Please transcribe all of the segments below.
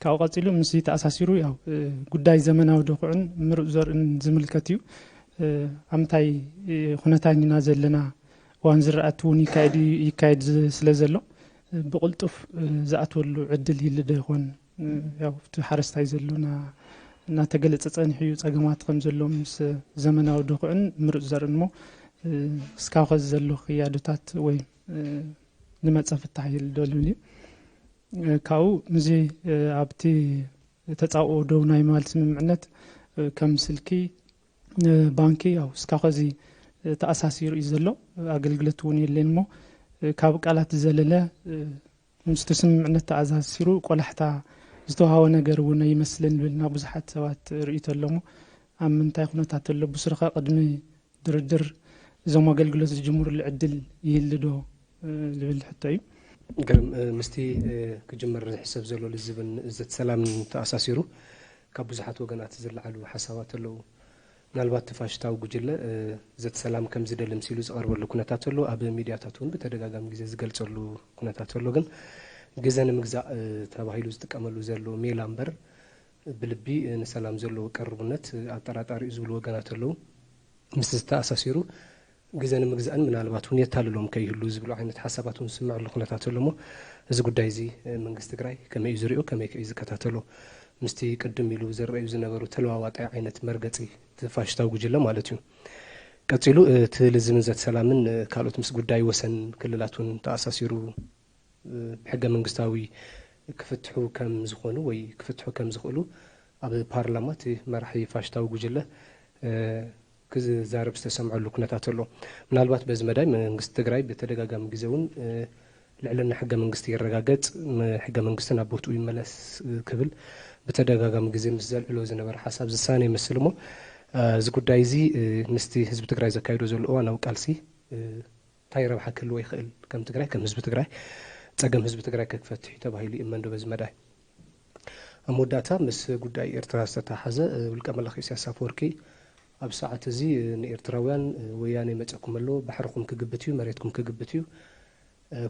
ካብኡ ቀፂሉ ምስ ተኣሳሲሩ ያው ጉዳይ ዘመናዊ ድኹዕን ምሩፅ ዘርእን ዝምልከት እዩ። ኣብ ምንታይ ኩነታት ኢና ዘለና፣ እዋን ዝራእቲ እውን ይካየድ እዩ፣ ይካየድ ዝ- ስለ ዘሎ ብቕልጡፍ ዝኣትወሉ ዕድል ይህሉ ዶ ይኾን? ያው እቲ ሓረስታይ ዘሎ እና- እናተገለፀ ፀኒሑ እዩ። ፀገማት ከም ዘሎ ምስ ዘመናዊ ድኹዕን ምሩፅ ዘርእን እሞ እስካብ ኸዚ ዘሎ ክያዶታት ወይ ንመፀ ፍታሕ ይህሉ ዶ ዝብል እዩ። ካብኡ ምስዚ ኣብቲ ተፃብኦ ደው ናይ ምባል ስምምዕነት ከም ስልኪ፣ ባንኪ ያው እስካብ ኸዚ ተኣሳሲሩ እዩ ዘሎ። ኣገልግሎት እውን የለን እሞ ካብ ቃላት ዝዘለለ ምስቲ ስምምዕነት ተኣሳሲሩ ቆላሕታ ዝተዋሃበ ነገር እውን ኣይመስልን ዝብል ናብ ብዙሓት ሰባት ርእይቶ ኣሎ እሞ ኣብ ምንታይ ኩነታት ኣሎ? ብስሩኸ ቅድሚ ድርድር እዞም ኣገልግሎት ዝጅምሩሉ ዕድል ይህሉ ዶ ዝብል ሕቶ እዩ። ግርም፣ ምስቲ ክጅመር ዝሕሰብ ዘሎ ልዝብን ዘተ ሰላምን ተኣሳሲሩ ካብ ብዙሓት ወገናት ዝለዓሉ ሓሳባት ኣለዉ። ምናልባት እቲ ፋሽስታዊ ጉጅለ ዘተ ሰላም ከም ዝደሊ ምሲሉ ዝቐርበሉ ኩነታት ኣሎ። ኣብ ሚድያታት እውን ብተደጋጋሚ ግዜ ዝገልጸሉ ኩነታት ኣሎ። ግን ግዘ ንምግዛእ ተባሂሉ ዝጥቀመሉ ዘሎ ሜላ እምበር ብልቢ ንሰላም ዘለዎ ቅርቡነት ኣጠራጣሪ እዩ ዝብሉ ወገናት ኣለዉ። ምስ ዝተኣሳሲሩ ግዘ ንምግዛእን ምናልባት እውን የታልሎም ከይህሉ ዝብሉ ዓይነት ሓሳባት እውን ዝስምዐሉ ኩነታት ኣሎ እሞ እዚ ጉዳይ እዚ መንግስቲ ትግራይ ከመይ እዩ ዝሪኦ፣ ከመይ ከ እዩ ዝከታተሎ? ምስቲ ቅድም ኢሉ ዝረኣዩ ዝነበሩ ተለዋዋጣይ ዓይነት መርገፂ እቲ ፋሽስታዊ ጉጅለ ማለት እዩ። ቀፂሉ እቲ ልዝብን ዘተ ሰላምን ካልኦት ምስ ጉዳይ ወሰን ክልላት እውን ተኣሳሲሩ ብሕገ መንግስታዊ ክፍትሑ ከም ዝኾኑ ወይ ክፍትሑ ከም ዝኽእሉ ኣብ ፓርላማ እቲ መራሒ ፋሽስታዊ ጉጅለ ክዛረብ ዝተሰምዐሉ ኩነታት ኣሎ። ምናልባት በዚ መዳይ መንግስቲ ትግራይ ብተደጋጋሚ ግዜ እውን ልዕልና ሕገ መንግስቲ ይረጋገፅ፣ ሕገ መንግስቲ ናብ ቦትኡ ይመለስ ክብል ብተደጋጋሚ ግዜ ምስ ዘልዕሎ ዝነበረ ሓሳብ ዝሳነ ይመስል እሞ እዚ ጉዳይ እዚ ምስቲ ህዝቢ ትግራይ ዘካይዶ ዘሎ እዋናዊ ቃልሲ እንታይ ረብሓ ክህልዎ ይኽእል? ከም ትግራይ፣ ከም ህዝቢ ትግራይ፣ ፀገም ህዝቢ ትግራይ ከክፈትሕ እዩ ተባሂሉ ይእመን ዶ በዚ መዳይ? ኣብ መወዳእታ ምስ ጉዳይ ኤርትራ ዝተተሓሓዘ ውልቀ መላኺ ኢሳያስ ኣፈወርቂ ኣብ ሰዓት እዚ ንኤርትራውያን ወያነ መፀኩም ኣሎ፣ ባሕርኹም ክግብት እዩ፣ መሬትኩም ክግብት እዩ፣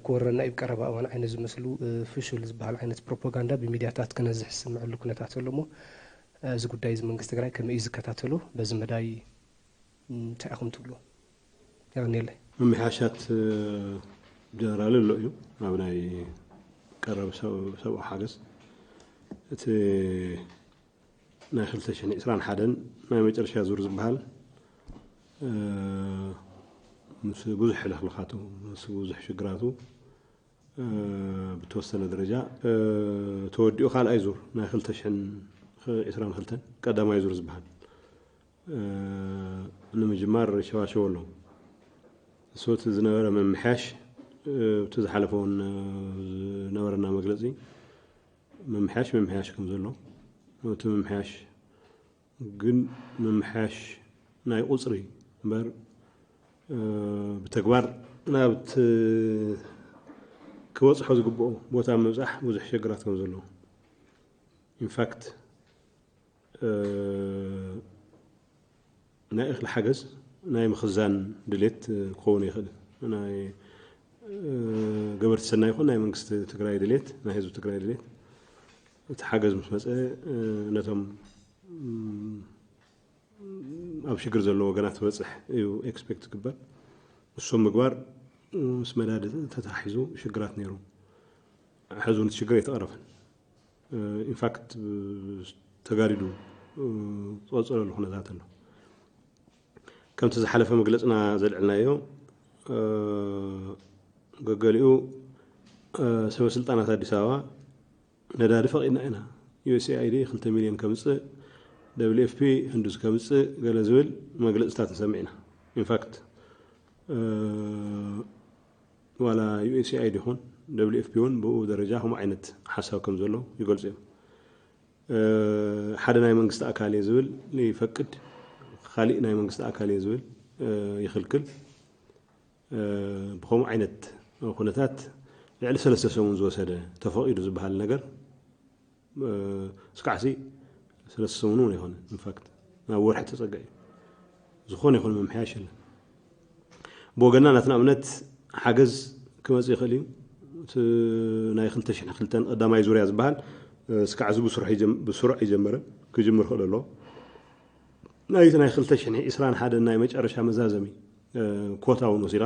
ክወረና እዩ ቀረባ እዋን ዓይነት ዝመስሉ ፍሹል ዝበሃል ዓይነት ፕሮፓጋንዳ ብሚድያታት ክነዝሕ ዝስምዐሉ ኩነታት ኣሎ እሞ እዚ ጉዳይ እዚ መንግስቲ ትግራይ ከመይ እዩ ዝከታተሎ? በዚ መዳይ እንታይ ኢኹም ትብሉ? የቐንየለይ። ምምሕያሻት ጀነራል ኣሎ እዩ ኣብ ናይ ቀረብ ሰብኣዊ ሓገዝ እቲ ናይ ክልተ ሽሕን ዕስራን ሓደን ናይ መጨረሻ ዙር ዝበሃል ምስ ብዙሕ ሕልኽልኻቱ ምስ ብዙሕ ሽግራቱ ብተወሰነ ደረጃ ተወዲኡ ካልኣይ ዙር ናይ ክልተ ሽሕን ዕስራን ክልተን ቀዳማይ ዙር ዝበሃል ንምጅማር ሸዋሸው ኣለዉ። እሱ እቲ ዝነበረ ምምሕያሽ እቲ ዝሓለፈ እውን ዝነበረና መግለፂ ምምሕያሽ ምምሕያሽ ከም ዘሎ እቲ ምምሕያሽ ግን ምምሕያሽ ናይ ቁፅሪ እምበር ብተግባር ናብቲ ክበፅሖ ዝግብኦ ቦታ ምብፃሕ ብዙሕ ሸግራት ከም ዘለዎ ኢንፋክት ናይ እኽሊ ሓገዝ ናይ ምኽዛን ድሌት ክኸውን ይኽእል ናይ ገበርቲ ሰናይ ይኹን ናይ መንግስቲ ትግራይ ድሌት ናይ ህዝቢ ትግራይ ድሌት እቲ ሓገዝ ምስ መፀ ነቶም ኣብ ሽግር ዘለዎ ወገናት ትበፅሕ እዩ ኤክስፔክት ትግበር እሶም ምግባር ምስ መዳድ ተታሒዙ ሽግራት ነይሩ ሕዚ እውን ሽግር ኣይተቐረፈን ኢንፋክት ተጋዲዱ ዝቐፀለሉ ኩነታት ኣሎ ከምቲ ዝሓለፈ መግለፅና ዘልዕልናዮ ገገሊኡ ሰበ ስልጣናት ኣዲስ ኣበባ ነዳዲ ፈቒድና ኢና ዩኤስኤኣይዲ ክልተ ሚልዮን ከምፅእ ደብሊው ኤፍ ፒ ህንዱስ ከምፅእ ገለ ዝብል መግለፅታት ንሰምዕ ኢና ኢንፋክት ዋላ ዩኤስኤኣይዲ ይኹን ደብሊው ኤፍ ፒ እውን ብኡ ደረጃ ከምኡ ዓይነት ሓሳብ ከም ዘሎ ይገልፁ እዮም ሓደ ናይ መንግስቲ ኣካል እየ ዝብል ይፈቅድ ካሊእ ናይ መንግስቲ ኣካል እየ ዝብል ይኽልክል ብኸምኡ ዓይነት ኩነታት ልዕሊ ሰለስተ ሰሙን ዝወሰደ ተፈቒዱ ዝበሃል ነገር እስካዕሲ ሰለስተ ሰሙን እውን ኣይኮነ ኢንፋክት ናብ ወርሒ ተፀገ እዩ ዝኾነ ይኹን ምምሕያሽ የለን ብወገና ናትና እምነት ሓገዝ ክመፅእ ይኽእል እዩ እቲ ናይ ክልተ ሽሕን ክልተን ቀዳማይ ዙርያ ዝበሃል እስካዕ እዚ ብስሩዕ ይጀም- ብስሩዕ ይጀመረ ክጅምር ክእል ኣሎ። ናይቲ ናይ ክልተ ሽሕን ዕስራን ሓደን ናይ መጨረሻ መዛዘሚ ኮታ እውን ወሲድካ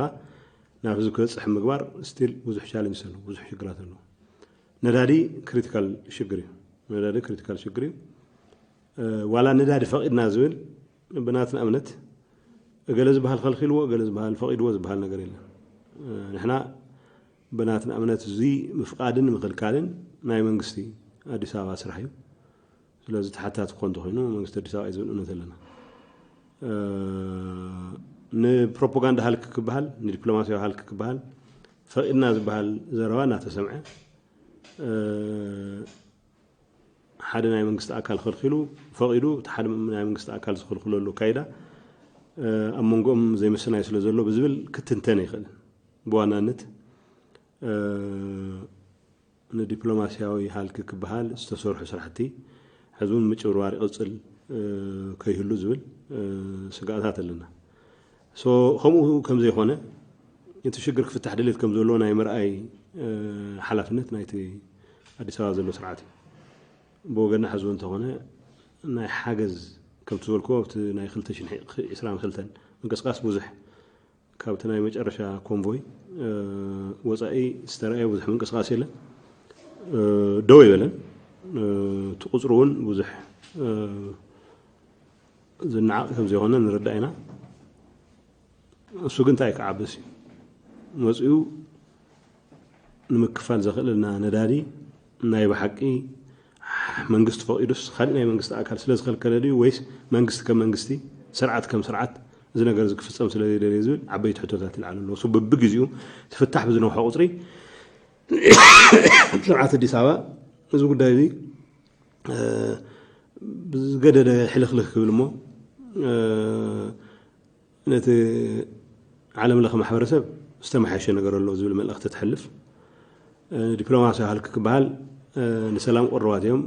ናብ ህዝቢ ክበፅሕ ምግባር ስቲል ብዙሕ ቻለንጅ ኣሎ፣ ብዙሕ ሽግራት ኣሎ። ነዳዲ ክሪቲካል ሽግር እዩ። ነዳዲ ክሪቲካል ሽግር እዩ። ዋላ ነዳዲ ፈቒድና ዝብል ብናትና እምነት እገለ ዝበሃል ከልኪልዎ እገለ ዝበሃል ፈቒድዎ ዝበሃል ነገር የለን። ንሕና ብናትና እምነት እዚ ምፍቓድን ምኽልካልን ናይ መንግስቲ ኣዲስ ኣበባ ስራሕ እዩ። ስለዚ ተሓታቲ ክኾን እንተኾይኑ መንግስቲ ኣዲስ ኣበባ እዩ ዝብል እምነት ኣለና። ንፕሮፓጋንዳ ሃልኪ ክበሃል፣ ንዲፕሎማሲያዊ ሃልኪ ክበሃል ፈቒድና ዝበሃል ዘረባ እናተሰምዐ ሓደ ናይ መንግስቲ ኣካል ከልኪሉ ፈቒዱ እቲ ሓደ ናይ መንግስቲ ኣካል ዝኽልክለሉ ኣካይዳ ኣብ መንጎኦም ዘይምስናይ ስለ ዘሎ ብዝብል ክትንተን ይኽእል። ብዋናነት ንዲፕሎማሲያዊ ሃልኪ ክበሃል ዝተሰርሑ ስራሕቲ ሕዚ እውን ምጭብርባር ይቕፅል ከይህሉ ዝብል ስጋእታት ኣለና። ከምኡ ከም ዘይኮነ እቲ ሽግር ክፍታሕ ድሌት ከም ዘለዎ ናይ ምርኣይ ሓላፍነት ናይቲ ኣዲስ ኣበባ ዘሎ ስርዓት እዩ። ብወገና ሕዚ እውን እንተኾነ ናይ ሓገዝ ከምቲ ዝበልክዎ ኣብቲ ናይ ክልተ ሽሕን ዕስራን ክልተን ምንቅስቃስ ብዙሕ ካብቲ ናይ መጨረሻ ኮንቮይ ወፃኢ ዝተረኣየ ብዙሕ ምንቅስቃስ የለን። ደው ይበለን። እቲ ቁፅሪ እውን ብዙሕ ዝነዓቕ ከም ዘይኮነ ንርዳእ ኢና። እሱ ግን እንታይ ክዓብስ እዩ መፅኡ ንምክፋል ዘኽእለና ነዳዲ ናይ ብሓቂ መንግስቲ ፈቒዱስ ካሊእ ናይ መንግስቲ ኣካል ስለ ዝኸልከለ ድዩ ወይስ መንግስቲ ከም መንግስቲ ስርዓት ከም ስርዓት እዚ ነገር እዚ ክፍፀም ስለ ዘይደለየ ዝብል ዓበይቲ ሕቶታት ይለዓሉ ኣለዉ። እሱ በብግዜኡ ትፍታሕ ብዝነውሖ ቁፅሪ ስርዓት ኣዲስ ኣበባ እዚ ጉዳይ እዚ ብዝገደደ ሕልኽልኽ ክብል እሞ ነቲ ዓለም ለኸ ማሕበረሰብ ዝተመሓየሸ ነገር ኣሎ ዝብል መልእኽቲ ትሕልፍ። ዲፕሎማሲ ሃልክ ክበሃል ንሰላም ቅርባት እዮም፣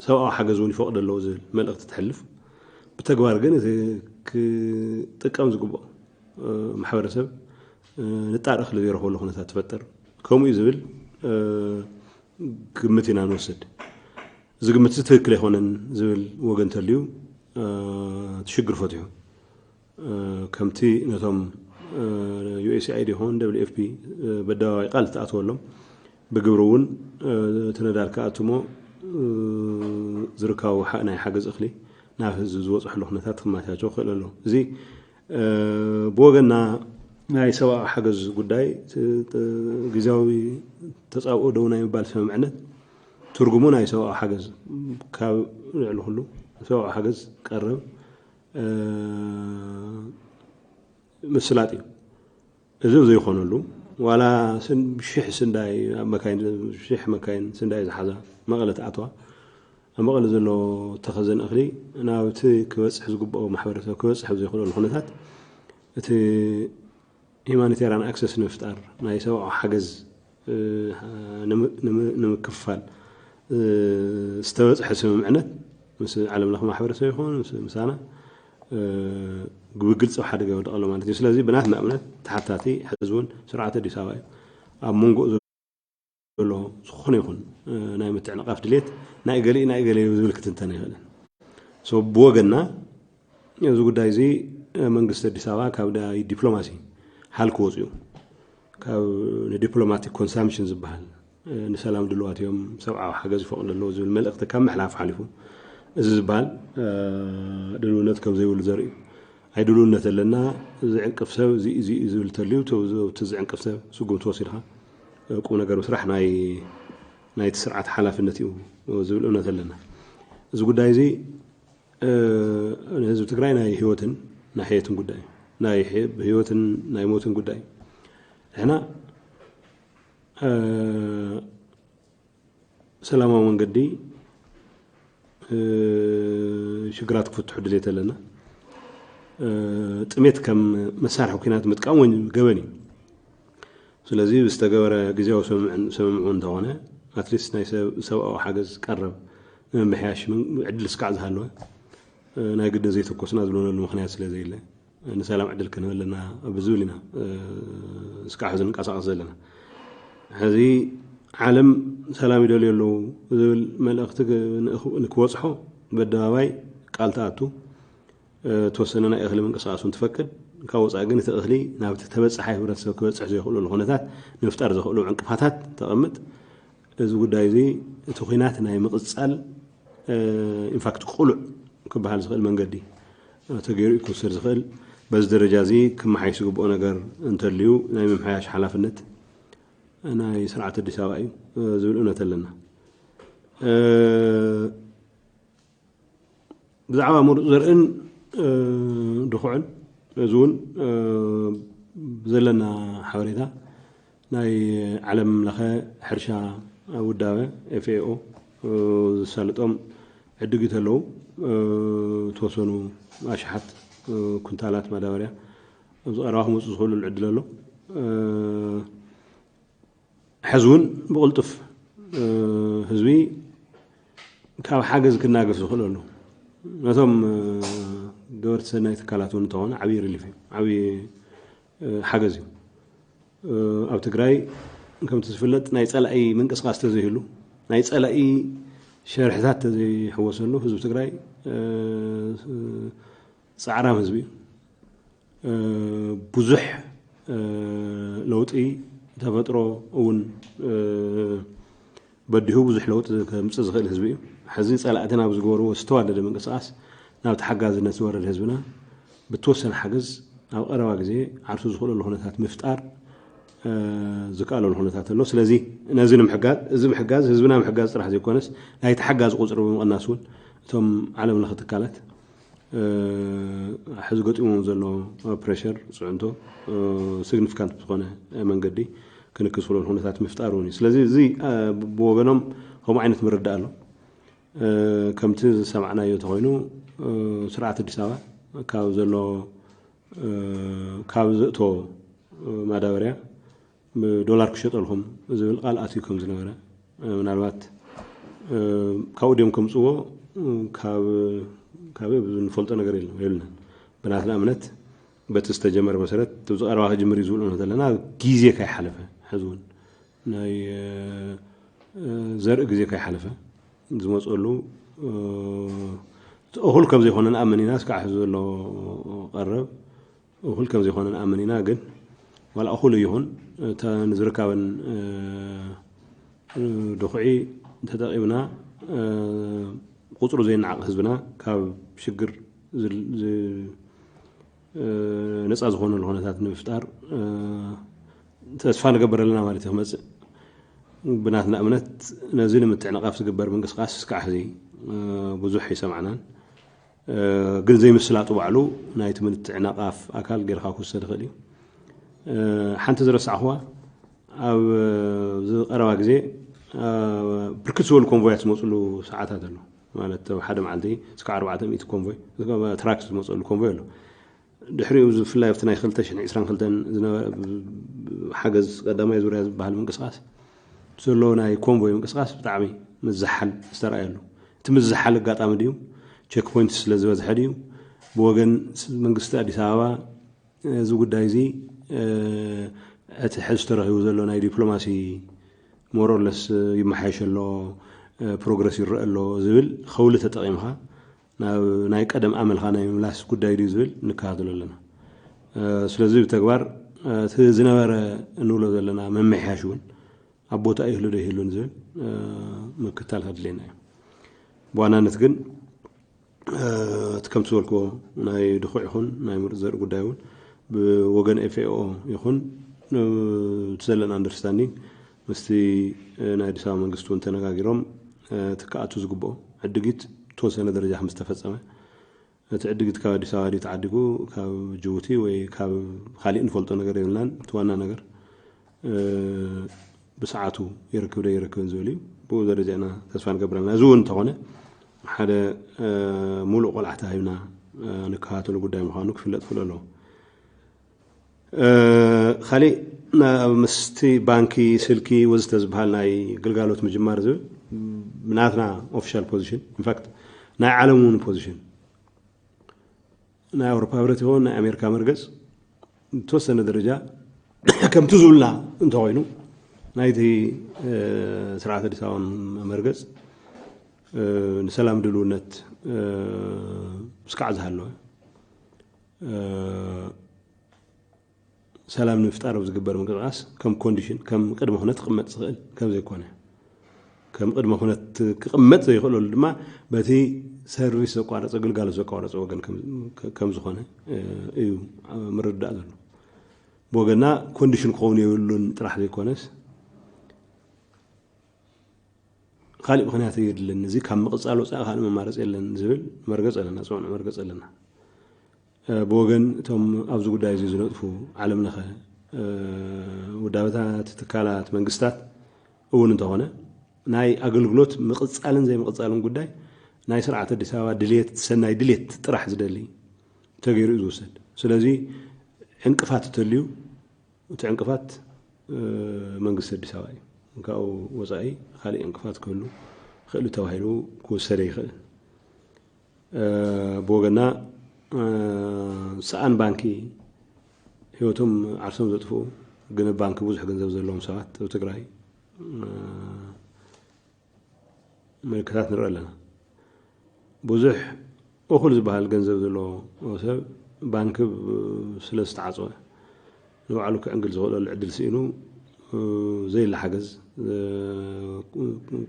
ሰብኣዊ ሓገዝ እውን ይፈቕዶ ኣለዉ ዝብል መልእኽቲ ትሕልፍ። ብተግባር ግን እቲ ክጥቀም ዝግብኦ ማሕበረሰብ ንጣር እኽሊ ዘይረኽበሉ ኩነታት ትፈጥር። ከምኡ እዩ ዝብል ግምት ኢና ንወስድ። እዚ ግምት እዚ ትክክል ኣይኮነን ዝብል ወገን እንተልዩ እቲ ሽግር ፈትሑ ከምቲ ነቶም ዩኤስኤኣይዲ ይኹን ደብሊው ኤፍ ፒ በደባባይ ቃል ዝተኣተወሎም ብግብሪ እውን እቲ ነዳድ ክኣትሞ ዝርካቡ ናይ ሓገዝ እኽሊ ናብ ህዝቢ ዝወፅሐሉ ኩነታት ክመቻቸው ክኽእል ኣሎ። እዚ ብወገና ናይ ሰብኣዊ ሓገዝ ጉዳይ ግዜያዊ ተፃብኦ ደው ናይ ምባል ስምምዕነት ትርጉሙ ናይ ሰብኣዊ ሓገዝ ካብ ልዕሊ ኩሉ ሰብኣዊ ሓገዝ ቀረብ ምስላጥ እዩ። እዚ ዘይኮነሉ ዋላ ሽሕ ስንዳይ ኣብ መካይን ሽሕ መካይን ስንዳይ ዝሓዛ መቐለ ትኣትዋ ኣብ መቐለ ዘሎ ተኸዘን እኽሊ ናብቲ ክበፅሕ ዝግብኦ ማሕበረሰብ ክበፅሕ ዘይኽእለሉ ኩነታት እቲ ሂማኒቴርያን ኣክሰስ ንምፍጣር ናይ ሰብኣዊ ሓገዝ ንምክፋል ዝተበፅሐ ስምምዕነት ምስ ዓለም ለኸ ማሕበረሰብ ይኹን ምሳና ብግልፂ ኣብ ሓደጋ ይወድቕ ኣሎ ማለት እዩ። ስለዚ ብናትና እምነት ተሓታቲ ሕዚ እውን ስርዓት ኣዲስ ኣበባ እዩ። ኣብ መንጎ ዘሎ ዝኾነ ይኹን ናይ ምትዕንቓፍ ድሌት ናይ ገሊኡ ናይ ገለ ዝብል ክትንተን ኣይኽእልን። ብወገንና እዚ ጉዳይ እዚ መንግስቲ ኣዲስ ኣበባ ካብ ናይ ዲፕሎማሲ ሓልኪ ወፂኡ ካብ ንዲፕሎማቲክ ኮንሳምፕሽን ዝበሃል ንሰላም ድልዋት እዮም፣ ሰብኣዊ ሓገዝ ይፈቕዱ ኣለዉ ዝብል መልእኽቲ ካብ ምሕላፍ ሓሊፉ እዚ ዝበሃል ድልውነት ከም ዘይብሉ ዘርኢ እዩ። ኣይ ድልውነት ኣለና ዝዕንቅፍ ሰብ እዚ እዚ እዩ ዝብል ተልዩ እቲ ዝዕንቅፍ ሰብ ስጉምቲ ወሲድካ ቁም ነገር ምስራሕ ናይ ናይቲ ስርዓት ሓላፍነት እዩ ዝብል እምነት ኣለና። እዚ ጉዳይ እዚ ንህዝቢ ትግራይ ናይ ህይወትን ናይ ሕየትን ጉዳይ ናይ ህይወትን ናይ ሞትን ጉዳይ ንሕና ሰላማዊ መንገዲ ሽግራት ክፍትሑ ድሌት ኣለና። ጥሜት ከም መሳርሒ ኩናት ምጥቃም ወይ ገበን እዩ። ስለዚ ብዝተገበረ ግዜያዊ ስምምዑ እንተኾነ ኣትሊስት ናይ ሰብኣዊ ሓገዝ ቀረብ ንምምሕያሽ ዕድል ስካዕ ዝሃለወ ናይ ግድን ዘይተኮስና ዝብለሉ ምክንያት ስለ ዘየለ ንሰላም ዕድል ክንህብ ኣለና ብዝብል ኢና እስካዕ ሕዚ ንንቀሳቐስ ዘለና። ሕዚ ዓለም ሰላም ይደልዩ ኣለዉ ዝብል መልእኽቲ ንክበፅሖ በኣደባባይ ቃል ትኣቱ። ተወሰነ ናይ እኽሊ ምንቅስቃስ እውን ትፈቅድ። ካብ ወፃኢ ግን እቲ እኽሊ ናብቲ ተበፃሓይ ህብረተሰብ ክበፅሕ ዘይኽእለሉ ኩነታት ንምፍጣር ዘኽእሉ ዕንቅፋታት ተቐምጥ። እዚ ጉዳይ እዚ እቲ ኩናት ናይ ምቕፃል ኢንፋክት ቅሉዕ ክበሃል ዝኽእል መንገዲ ተገይሩ እዩ ክውሰድ ዝኽእል። በዚ ደረጃ እዚ ክመሓየሽ ዝግብኦ ነገር እንተልዩ ናይ ምምሕያሽ ሓላፍነት ናይ ስርዓት ኣዲስ ኣበባ እዩ ዝብል እምነት ኣለና። ብዛዕባ ምሩፅ ዘርእን ድኹዕን እዚ እውን ብዘለና ሓበሬታ ናይ ዓለም ለኸ ሕርሻ ውዳበ ኤፍኤኦ ዝሳልጦም ዕድጊት ኣለዉ። ዝተወሰኑ ኣሽሓት ኩንታላት ማዳበርያ ኣብዚ ቀረባ ክመፁ ዝኽእሉሉ ዕድል ኣሎ። ሕዚ እውን ብቕልጡፍ ህዝቢ ካብ ሓገዝ ክናገፍ ዝኽእለሉ ነቶም ገበርቲ ሰናይ ትካላት እውን እንተኾነ ዓብዪ ሪሊፍ እዩ፣ ዓብዪ ሓገዝ እዩ። ኣብ ትግራይ ከምቲ ዝፍለጥ ናይ ፀላኢ ምንቅስቃስ ተዘይህሉ፣ ናይ ፀላኢ ሸርሕታት ተዘይሕወሰሉ ህዝቢ ትግራይ ፃዕራም ህዝቢ እዩ። ብዙሕ ለውጢ ተፈጥሮ እውን በዲሁ ብዙሕ ለውጢ ከምፅእ ዝኽእል ህዝቢ እዩ። ሕዚ ፀላእቲ ናብ ዝገበርዎ ዝተዋደደ ምንቅስቃስ ናብቲ ሓጋዝነት ዝወረደ ህዝብና ብተወሰነ ሓገዝ ኣብ ቀረባ ግዜ ዓርሱ ዝኽእለሉ ኩነታት ምፍጣር ዝከኣለሉ ኩነታት ኣሎ። ስለዚ ነዚ ንምሕጋዝ፣ እዚ ምሕጋዝ ህዝብና ምሕጋዝ ጥራሕ ዘይኮነስ ናይቲ ሓጋዚ ቁፅሪ ብምቕናስ እውን እቶም ዓለም ለኸ ትካላት ሕዚ ገጢሙ ዘሎ ፕሬሸር፣ ፅዕንቶ፣ ሲግኒፊካንት ብዝኾነ መንገዲ ክንክስ ዝኽእለሉ ኩነታት ምፍጣር እውን እዩ። ስለዚ እዚ ብወገኖም ከምኡ ዓይነት ምርዳእ ኣሎ። ከምቲ ዝሰማዕናዮ ተኾይኑ ስርዓት ኣዲስ ኣበባ ካብ ዘሎ ካብ ዘእቶ ማዳበርያ ብዶላር ክሸጠልኩም ዝብል ቃል ኣትዩ ከም ዝነበረ፣ ምናልባት ካብኡ ድዮም ከምፅዎ ካብ ንፈልጦ ነገር የለን፣ የብልናን። ብናትና እምነት በቲ ዝተጀመረ መሰረት እቲ ዝቐረባ ክጅምር እዩ ዝብል እምነት ኣለና። ግዜ ካይሓለፈ ሕዚ እውን ናይ ዘርኢ ግዜ ካይሓለፈ ዝመፀሉ እኹል ከም ዘይኮነ ንኣምን ኢና። እስካዕ ሕዚ ዘሎ ቀረብ እኹል ከም ዘይኮነ ንኣምን ኢና። ግን ዋላ እኹል ይኹን እታ ንዝርካበን ድኹዒ ተጠቒምና ቁፅሩ ዘይነዓቕ ህዝብና ካብ ሽግር ነፃ ዝኾነሉ ኩነታት ንምፍጣር ተስፋ ንገብር ኣለና ማለት እዩ ክመፅእ። ብናትና እምነት ነዚ ንምትዕንቓፍ ዝግበር ምንቅስቃስ እስካዕ ሕዚ ብዙሕ ኣይሰማዕናን። ግን ዘይምስላጡ ባዕሉ ናይቲ ምትዕንቓፍ ኣካል ጌርካ ክውሰድ ይኽእል እዩ። ሓንቲ ዝረሳዕኹዋ ኣብ ዝቐረባ ግዜ ብርክት ዝበሉ ኮንቮያት ዝመፅሉ ሰዓታት ኣሎ። ማለት ኣብ ሓደ መዓልቲ እስካዕ ኣርባዕተ ሚእቲ ኮንቮይ ትራክ ዝመፀሉ ኮንቮይ ኣሎ። ድሕሪኡ ብፍላይ ኣብቲ ናይ ክልተ ሽሕን ዕስራን ክልተን ሓገዝ ቀዳማይ ዙርያ ዝበሃል ምንቅስቃስ ዘሎ ናይ ኮንቮይ ምንቅስቃስ ብጣዕሚ ምዝሓል ዝተረኣየሉ። እቲ ምዝሓል ኣጋጣሚ ድዩ ቸክ ፖይንት ስለ ዝበዝሐ ድዩ ብወገን መንግስቲ ኣዲስ ኣበባ እዚ ጉዳይ እዚ እቲ ሕዚ ተረኺቡ ዘሎ ናይ ዲፕሎማሲ ሞሮለስ ይመሓየሽ ኣሎ፣ ፕሮግረስ ይረአ ኣሎ ዝብል ኸውሊ ተጠቒምካ ናብ ናይ ቀደም ኣመልካ ናይ ምምላስ ጉዳይ ድዩ ዝብል ንከታተሎ ኣለና። ስለዚ ብተግባር እቲ ዝነበረ እንብሎ ዘለና መምሕያሽ እውን ኣብ ቦታ ይህሉ ዶ ይህሉን ዝብል ምክታል ከድልየና እዩ። ብዋናነት ግን እቲ ከምቲ ዝበልክዎ ናይ ድኹዕ ይኹን ናይ ምሩፅ ዘርኢ ጉዳይ እውን ብወገን ኤፍኤኦ ይኹን እቲ ዘለና ኣንደርስታንዲንግ ምስቲ ናይ ኣዲስ ኣበባ መንግስቲ እውን ተነጋጊሮም እቲ ክኣቱ ዝግብኦ ዕድጊት ተወሰነ ደረጃ ከም ዝተፈፀመ፣ እቲ ዕድጊት ካብ ኣዲስ ኣበባ ድዩ ተዓዲጉ ካብ ጅቡቲ ወይ ካብ ካሊእ ንፈልጦ ነገር የብልናን። እቲ ዋና ነገር ብሰዓቱ ይረክብ ዶ ይረክብን ዝብል እዩ። ብኡ ደረጃ ኢና ተስፋ ንገብር ኣለና። እዚ እውን እንተኾነ ሓደ ሙሉእ ቆላሕታ ሂብና ንከታተሎ ጉዳይ ምዃኑ ክፍለጥ ክእሎ ኣለዎ። ካሊእ ምስቲ ባንኪ፣ ስልኪ ወዘተ ዝበሃል ናይ ግልጋሎት ምጅማር ዝብል ብናትና ኦፊሻል ፖዚሽን፣ ኢንፋክት ናይ ዓለም እውን ፖዚሽን፣ ናይ ኣውሮፓ ህብረት ይኸውን ናይ ኣሜሪካ መርገፅ ብተወሰነ ደረጃ ከምቲ ዝብልና እንተኾይኑ ናይቲ ስርዓት ኣዲስ ኣበባ መርገፅ ንሰላም ድልውነት ምስካዕ ዝሃለወ ሰላም ንምፍጣር ኣብ ዝግበር ምንቅስቃስ ከም ኮንዲሽን ከም ቅድመ ኩነት ክቕመጥ ዝኽእል ከም ዘይኮነ ከም ቅድመ ኩነት ክቕመጥ ዘይኽእለሉ ድማ በቲ ሰርቪስ ዘቋረፀ ግልጋሎት ዘቋረፀ ወገን ከም ዝኾነ እዩ ምርዳእ ዘሎ። ብወገና ኮንዲሽን ክኸውን የብሉን ጥራሕ ዘይኮነስ ካሊእ ምኽንያት የድልን፣ እዚ ካብ ምቕፃል ወፃኢ ካልእ መማረፂ የለን ዝብል መርገፅ ኣለና፣ ፅኑዕ መርገፅ ኣለና። ብወገን እቶም ኣብዚ ጉዳይ እዚ ዝነጥፉ ዓለም ለኸ ውዳበታት፣ ትካላት፣ መንግስታት እውን እንተኾነ ናይ ኣገልግሎት ምቕፃልን ዘይምቕፃልን ጉዳይ ናይ ስርዓት ኣዲስ ኣበባ ድልየት፣ ሰናይ ድልየት ጥራሕ ዝደሊ ተገይሩ እዩ ዝውሰድ። ስለዚ ዕንቅፋት እተልዩ እቲ ዕንቅፋት መንግስቲ ኣዲስ ኣበባ እዩ። ካብኡ ወፃኢ ካሊእ ዕንቅፋት ክህሉ ክእል ተባሂሉ ክውሰደ ይኽእል። ብወገና ሰኣን ባንኪ ህይወቶም ዓርሶም ዘጥፍኡ ግን ባንኪ ብዙሕ ገንዘብ ዘለዎም ሰባት ኣብ ትግራይ ምልክታት ንርኢ ኣለና። ብዙሕ እኹል ዝበሃል ገንዘብ ዘለዎ ሰብ ባንኪ ስለ ዝተዓፀወ ንባዕሉ ክዕንግል ዝኽእለሉ ዕድል ስኢኑ ዘየለ ሓገዝ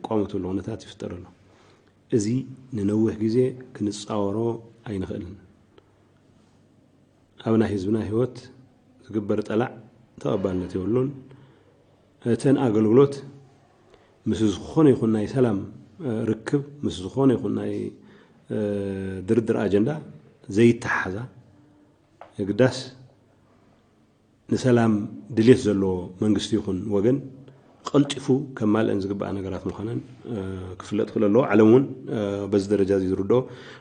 ቆመትሉ ኩነታት ይፍጠር ኣሎ። እዚ ንነዊሕ ግዜ ክንፃወሮ ኣይንኽእልን። ኣብ ናይ ህዝብና ህይወት ዝግበር ጠላዕ ተቐባልነት የብሉን። እተን ኣገልግሎት ምስ ዝኾነ ይኹን ናይ ሰላም ርክብ ምስ ዝኾነ ይኹን ናይ ድርድር ኣጀንዳ ዘይተሓሓዛ የግዳስ ንሰላም ድልየት ዘለዎ መንግስቲ ይኹን ወገን ቀልጢፉ ከማልአን ዝግባኣ ነገራት ምዃነን ክፍለጥ ክእል ኣለዎ። ዓለም እውን በዚ ደረጃ እዚ ዝርድኦ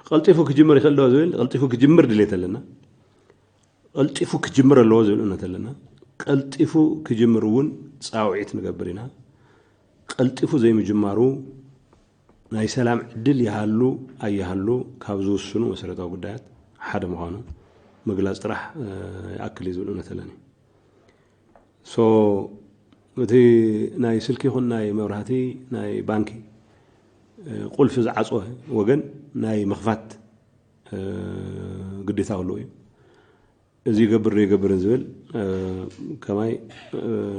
ቀልጢፉ ክጅምር ይኽእል ዶ ዝብል ቀልጢፉ ክጅምር ድልየት ኣለና። ቀልጢፉ ክጅምር ኣለዎ ዝብል እምነት ኣለና። ቀልጢፉ ክጅምር እውን ፃውዒት ንገብር ኢና። ቀልጢፉ ዘይምጅማሩ ናይ ሰላም ዕድል ይሃሉ ኣይሃሉ ካብ ዝውስኑ መሰረታዊ ጉዳያት ሓደ ምዃኑ ምግላፅ ጥራሕ ይኣክል እዩ ዝብል እምነት ኣለኒ። ሶ እቲ ናይ ስልኪ ይኹን ናይ መብራህቲ ናይ ባንኪ ቁልፊ ዝዓፅወ ወገን ናይ ምኽፋት ግዴታ ክህልዎ እዩ። እዚ ይገብር ዶ ይገብርን ዝብል ከማይ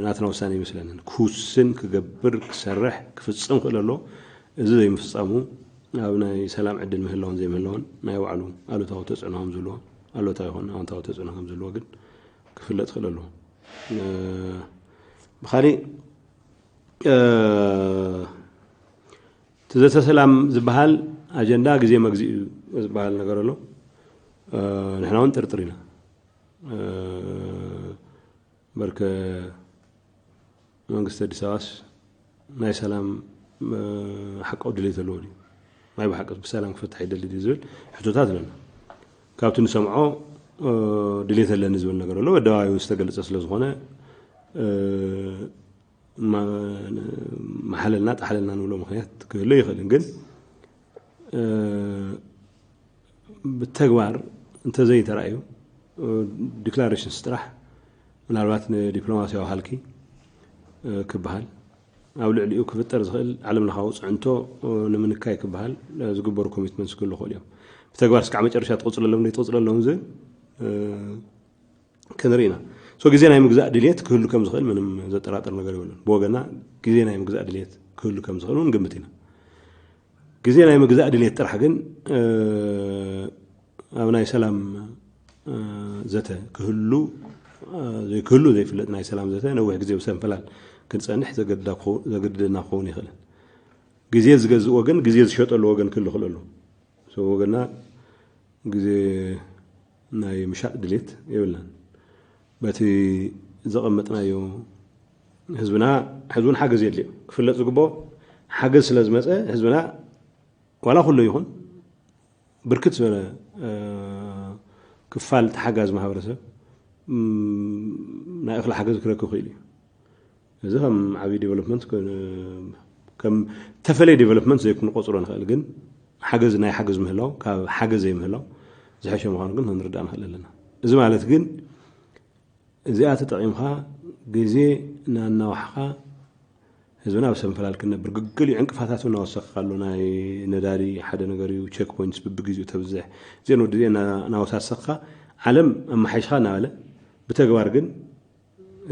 ናትና ውሳነ ይመስለንን። ክውስን ክገብር ክሰርሕ ክፍፅም ክእል ኣሎ። እዚ ዘይምፍፃሙ ኣብ ናይ ሰላም ዕድል ምህላውን ዘይምህላውን ናይ ባዕሉ ኣሉታዊ ተፅዕኖ ከም ዝህልዎ ኣሉታዊ ይኹን ኣወንታዊ ተፅዕኖ ከም ዝህልዎ ግን ክፍለጥ ክእል ኣለዎ። ብኻሊእ እቲ ዘተ ሰላም ዝበሃል ኣጀንዳ ግዜ መግዚእ እዩ ዝበሃል ነገር ኣሎ። ንሕና እውን ጥርጥር ኢና። በርከ መንግስቲ ኣዲስ ኣበባስ ናይ ሰላም ሓቃዊ ድሌት ኣለዎ ድዩ? ናይ ብሓቂ ብሰላም ክፍታሕ ይደሊ ድዩ ዝብል ሕቶታት ኣለና። ካብቲ ንሰምዖ ድሌት ኣለኒ ዝብል ነገር ኣሎ። ኣደባባዩ ዝተገለጸ ስለ ዝኾነ መሓለልና ጣሕለልና ንብሎ ምኽንያት ክህሉ ይኽእልን ግን ብተግባር እንተዘይተራእዩ ዲክላሬሽንስ ጥራሕ ምናልባት ንዲፕሎማሲያዊ ሃልኪ ክበሃል ኣብ ልዕሊኡ ክፍጠር ዝኽእል ዓለም ለኻዊ ፅዕንቶ ንምንካይ ክበሃል ዝግበሩ ኮሚትመንትስ ክህሉ ይኽእሉ እዮም። ብተግባር እስካዕ መጨረሻ ትቕፅለሎም ዘይትቕፅለሎም ዝብል ክንርኢ ኢና። ሶ ግዜ ናይ ምግዛእ ድልየት ክህሉ ከም ዝኽእል ምንም ዘጠራጥር ነገር የብሉን። ብወገና ግዜ ናይ ምግዛእ ድልየት ክህሉ ከም ዝኽእል እውን ግምት ኢና። ግዜ ናይ ምግዛእ ድልየት ጥራሕ ግን ኣብ ናይ ሰላም ዘተ ክህሉ ዘይክህሉ ዘይፍለጥ ናይ ሰላም ዘተ ነዊሕ ግዜ ብሰንፈላል ክንፀንሕ ዘገድደና ክኸውን ይኽእልን። ግዜ ዝገዝእ ወገን ግዜ ዝሸጠሉ ወገን ክህሉ ይኽእል ኣሎ። ወገና ግዜ ናይ ምሻጥ ድሌት የብልናን። በቲ ዘቐመጥናዮ ህዝብና ሕዚ እውን ሓገዝ የድልዮ ክፍለጥ ዝግብኦ ሓገዝ ስለ ዝመፀ ህዝብና ዋላ ኩሎ ይኹን ብርክት ዝበለ ክፋል ተሓጋዚ ማህበረሰብ ናይ እኽሊ ሓገዝ ክረክብ ክእል እዩ። እዚ ከም ዓብዪ ዲቨሎፕመንት ከም ተፈለየ ዲቨሎፕመንት ዘይክንቆፅሮ ንኽእል ግን ሓገዝ ናይ ሓገዝ ምህላው ካብ ሓገዝ ዘይምህላው ዝሐሸ ምዃኑ ግን ክንርዳእ ንኽእል ኣለና። እዚ ማለት ግን እዚኣ ተጠቒምካ ግዜ እናናዋሕካ ህዝብና ኣብ ሰንፈላል ክነብር፣ ግግል እዩ። ዕንቅፋታት እውን እናወሰኽካ ኣሎ። ናይ ነዳዲ ሓደ ነገር እዩ፣ ቸክ ፖይንትስ ብብግዜኡ ተብዝሕ፣ እዚአን ወዲ እዚአን እና-፣ እናወሳሰኽካ፣ ዓለም ኣመሓይሽኻ እናበለ፣ ብተግባር ግን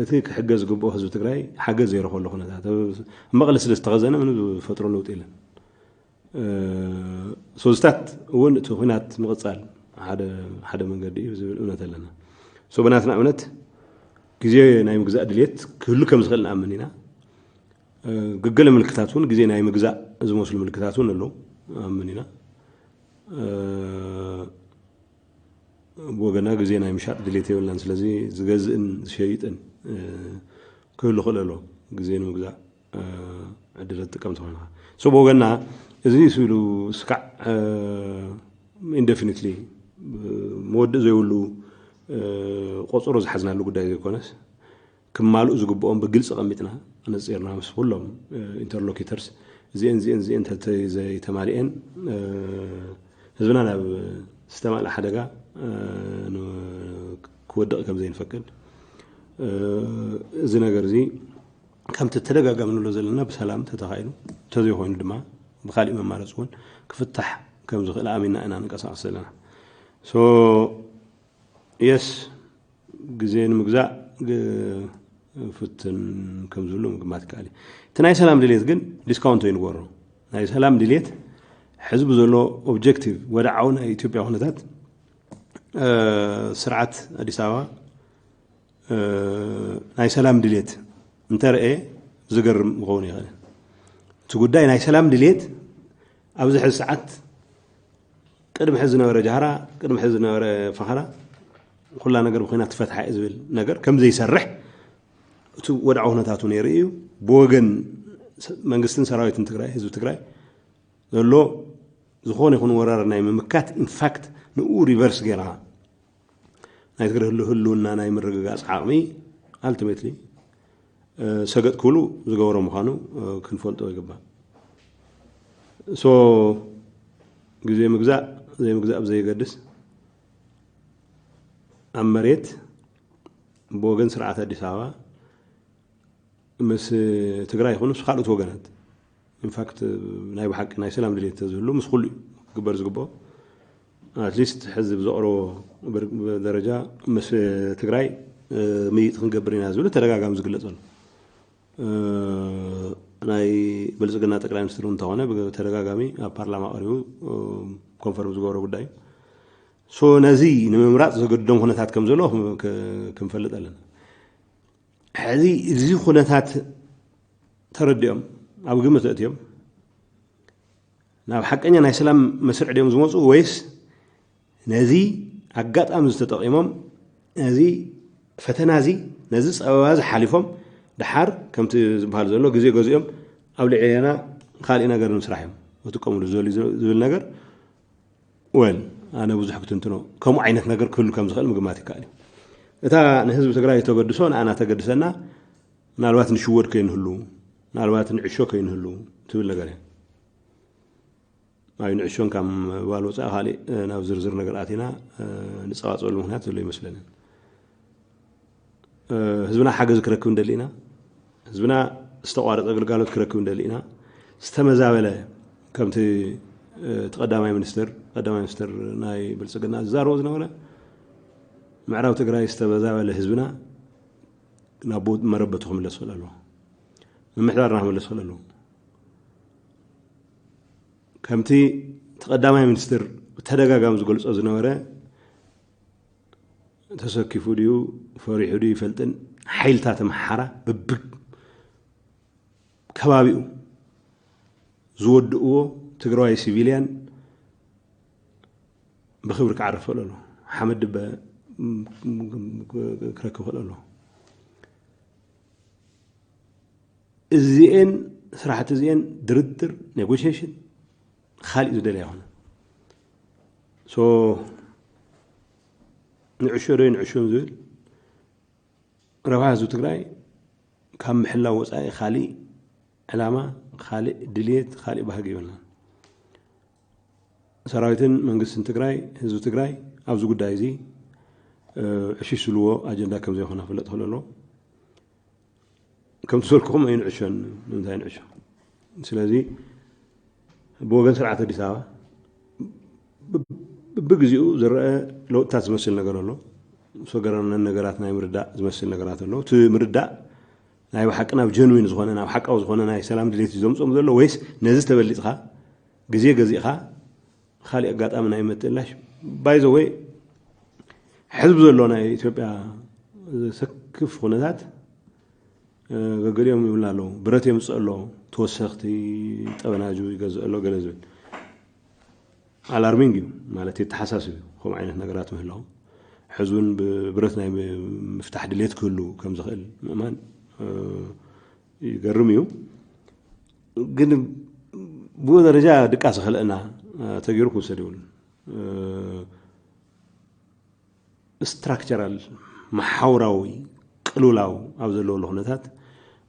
እቲ ክሕገዝ ዝግብኦ ህዝቢ ትግራይ ሓገዝ ዘይረኽበሉ ኩነታት፣ ኣብ መቐለ ስለ ዝተኸዘነ ምንም ዝፈጥሮ ለውጢ የለን። ሶዝታት እውን እቲ ኩናት ምቕፃል ሓደ ሓደ መንገዲ እዩ ዝብል እምነት ኣለና። ሶ ብናትና እምነት ግዜ ናይ ምግዛእ ድልየት ክህሉ ከም ዝኽእል ንኣምን ኢና። ግገለ ምልክታት እውን ግዜ ናይ ምግዛእ ዝመስሉ ምልክታት እውን ኣለዉ ኣምን ኢና። ብወገና ግዜ ናይ ምሻጥ ድሌት የብልናን። ስለዚ ዝገዝእን ዝሸይጥን ክህሉ ክእል ኣሎ። ግዜ ንምግዛእ ዕድል ትጥቀም ተኾይንካ። ሶ ብወገና እዚ ስሉ ስካዕ ኢንደፊኒትሊ መወድእ ዘይብሉ ቆፅሮ ዝሓዝናሉ ጉዳይ ዘይኮነስ ክማልኡ ዝግብኦም ብግልፂ ቀሚጥና ኣነፂርና ምስ ኩሎም ኢንተርሎኪተርስ እዚአን እዚአን እዚአን ተተዘይተማሊአን ህዝብና ናብ ዝተማልእ ሓደጋ ክወድቕ ከም ዘይንፈቅድ፣ እዚ ነገር እዚ ከምቲ ተደጋጋሚ ንብሎ ዘለና ብሰላም ተተኻኢሉ፣ እንተዘይኮይኑ ድማ ብካሊእ መማረፂ እውን ክፍታሕ ከም ዝኽእል ኣሚንና ኢና ንንቀሳቐስ ዘለና። ሶ የስ ግዜ ንምግዛእ ፍትን ከም ዝብሉ ምግማት ይከኣል እዩ። እቲ ናይ ሰላም ድሌት ግን ዲስካውንት ይንገሮ። ናይ ሰላም ድሌት ሕዚ ብዘሎ ኦብጀክቲቭ ወድዓዊ ናይ ኢትዮጵያ ኩነታት ስርዓት ኣዲስ ኣበባ ናይ ሰላም ድሌት እንተረኤ ዝገርም ክኸውን ይኽእል። እቲ ጉዳይ ናይ ሰላም ድሌት ኣብዚ ሕዚ ሰዓት ቅድሚ ሕዚ ዝነበረ ጃህራ፣ ቅድሚ ሕዚ ዝነበረ ፈኸራ፣ ኩላ ነገር ብኩናት ትፈትሓ እየ ዝብል ነገር ከም ዘይሰርሕ እቲ ወድዓዊ ኩነታቱ ነይሩ እዩ። ብወገን መንግስትን ሰራዊትን ትግራይ፣ ህዝቢ ትግራይ ዘሎ ዝኾነ ይኹን ወራር ናይ ምምካት ኢንፋክት ንኡ ሪቨርስ ጌርካ ናይ ትግራይ ህሉ ህልውና ናይ ምርግጋፅ ዓቕሚ ኣልቲሜትሊ ሰገጥ ክብሉ ዝገበሮ ምዃኑ ክንፈልጦ ይግባእ። ሶ ግዜ ምግዛእ ዘይምግዛእ ብዘየገድስ ኣብ መሬት ብወገን ስርዓት ኣዲስ ኣበባ ምስ ትግራይ ይኹንስ ካልኦት ወገናት ኢንፋክት ናይ ብሓቂ ናይ ሰላም ድሌት ዝህሉ ምስ ኩሉ እዩ ክግበር ዝግብኦ። ኣትሊስት ሕዚ ብዘቕረቦ ደረጃ ምስ ትግራይ ምይጥ ክንገብር ኢና ዝብል ተደጋጋሚ ዝግለፅ ኣሎ። ናይ ብልፅግና ጠቅላይ ሚኒስትር እንተኾነ ብተደጋጋሚ ኣብ ፓርላማ ቀሪቡ ኮንፈርም ዝገበሮ ጉዳይ እዩ። ሶ ነዚ ንምምራፅ ዘገድዶም ኩነታት ከም ዘሎ ክንፈልጥ ኣለና። ሕዚ እዚ ኩነታት ተረዲኦም ኣብ ግምት ኣእትዮም ናብ ሓቀኛ ናይ ሰላም መስርዕ ድዮም ዝመፁ ወይስ ነዚ ኣጋጣሚ ዝተጠቂሞም ነዚ ፈተና እዚ ነዚ ፀበባ እዚ ሓሊፎም ድሓር ከምቲ ዝበሃል ዘሎ ግዜ ገዚኦም ኣብ ልዕሌና ካሊእ ነገር ንምስራሕ እዮም ዝጥቀምሉ ዝብል ነገር ወል ኣነ ብዙሕ ክትንትኖ ከምኡ ዓይነት ነገር ክህሉ ከም ዝኽእል ምግማት ይከኣል እዩ። እታ ንህዝቢ ትግራይ ተገድሶ ንኣና ተገድሰና ምናልባት ንሽወድ ከይንህሉ ምናልባት ንዕሾ ከይንህሉ ትብል ነገር እያ። ኣይ ንዕሾን ካብ ምባል ወፃኢ ካሊእ ናብ ዝርዝር ነገር ኣቲና ንፀባፀበሉ ምክንያት ዘሎ ይመስለንን። ህዝብና ሓገዝ ክረክብ እንደሊ ኢና። ህዝብና ዝተቋረፀ ግልጋሎት ክረክብ እንደሊ ኢና። ዝተመዛበለ ከምቲ እቲ ቀዳማይ ሚኒስትር ቀዳማይ ሚኒስትር ናይ ብልፅግና ዝዛረቦ ዝነበረ ምዕራብ ትግራይ ዝተመዛበለ ህዝብና ናብ መረበቱ ክምለስ ክእል ኣለዎ። ምምሕዳርና ክምለስ ክእል ኣለዎ። ከምቲ እቲ ቀዳማይ ሚኒስትር ብተደጋጋሚ ዝገልፆ ዝነበረ ተሰኪፉ ድዩ ፈሪሑ ድዩ ይፈልጥን ሓይልታት ኣምሓራ ብብግ ከባቢኡ ዝወድእዎ ትግራዋይ ሲቪልያን ብክብሪ ክዓርፍ ክእል ኣሎ። ሓመድ ድበ ክረክብ ክእል ኣሎ። እዚኤን ስራሕቲ እዚኤን ድርድር ኔጎሽሽን ካሊእ ዝደለያ ይኮነ ንዕሾ ዶ ንዕሾን ዝብል ረብሓ ህዝቢ ትግራይ ካብ ምሕላው ወፃኢ ካሊእ ዕላማ፣ ካሊእ ድልየት፣ ካሊእ ባህጊ ይብልና። ሰራዊትን መንግስትን ትግራይ ህዝቢ ትግራይ ኣብዚ ጉዳይ እዚ ዕሽሽ ዝብልዎ ኣጀንዳ ከም ዘይኮነ ክፍለጥ ክእል ኣለዎ። ከምቲ ዝበልኩኹም ኣይንዕሾን። ንምንታይ ንዕሾ? ስለዚ ብወገን ስርዓት ኣዲስ ኣበባ ብግዜኡ ዝረአ ለውጥታት ዝመስል ነገር ኣሎ። ሰገራውነት ነገራት ናይ ምርዳእ ዝመስል ነገራት ኣሎ። እቲ ምርዳእ ናይ ብሓቂ ናብ ጀንዊን ዝኾነ፣ ናብ ሓቃዊ ዝኾነ ናይ ሰላም ድሌት እዩ ዘምፅኦም ዘሎ፣ ወይስ ነዚ ተበሊፅኻ ግዜ ገዚእኻ ካልእ ኣጋጣሚ ናይ ምትእላሽ? ባይዘወይ ሕዝቢ ዘሎ ናይ ኢትዮጵያ ዘሰክፍ ኩነታት ገገሊኦም ይብልና ኣለዉ። ብረት የምፅእ ኣሎ፣ ተወሰኽቲ ጠበናጁ ይገዝእ ኣሎ፣ ገለ ዝብል ኣላርሚንግ እዩ ማለት የተሓሳስብ እዩ። ከምኡ ዓይነት ነገራት ምህላው ሕዝብን ብብረት ናይ ምፍታሕ ድሌት ክህሉ ከም ዝኽእል ምእማን ይገርም እዩ። ግን ብኡ ደረጃ ድቃስ ክኽልአና ተገይሩ ክውሰድ ይብሉን። ስትራክቸራል፣ መሓውራዊ ቅልውላው ኣብ ዘለወሉ ኩነታት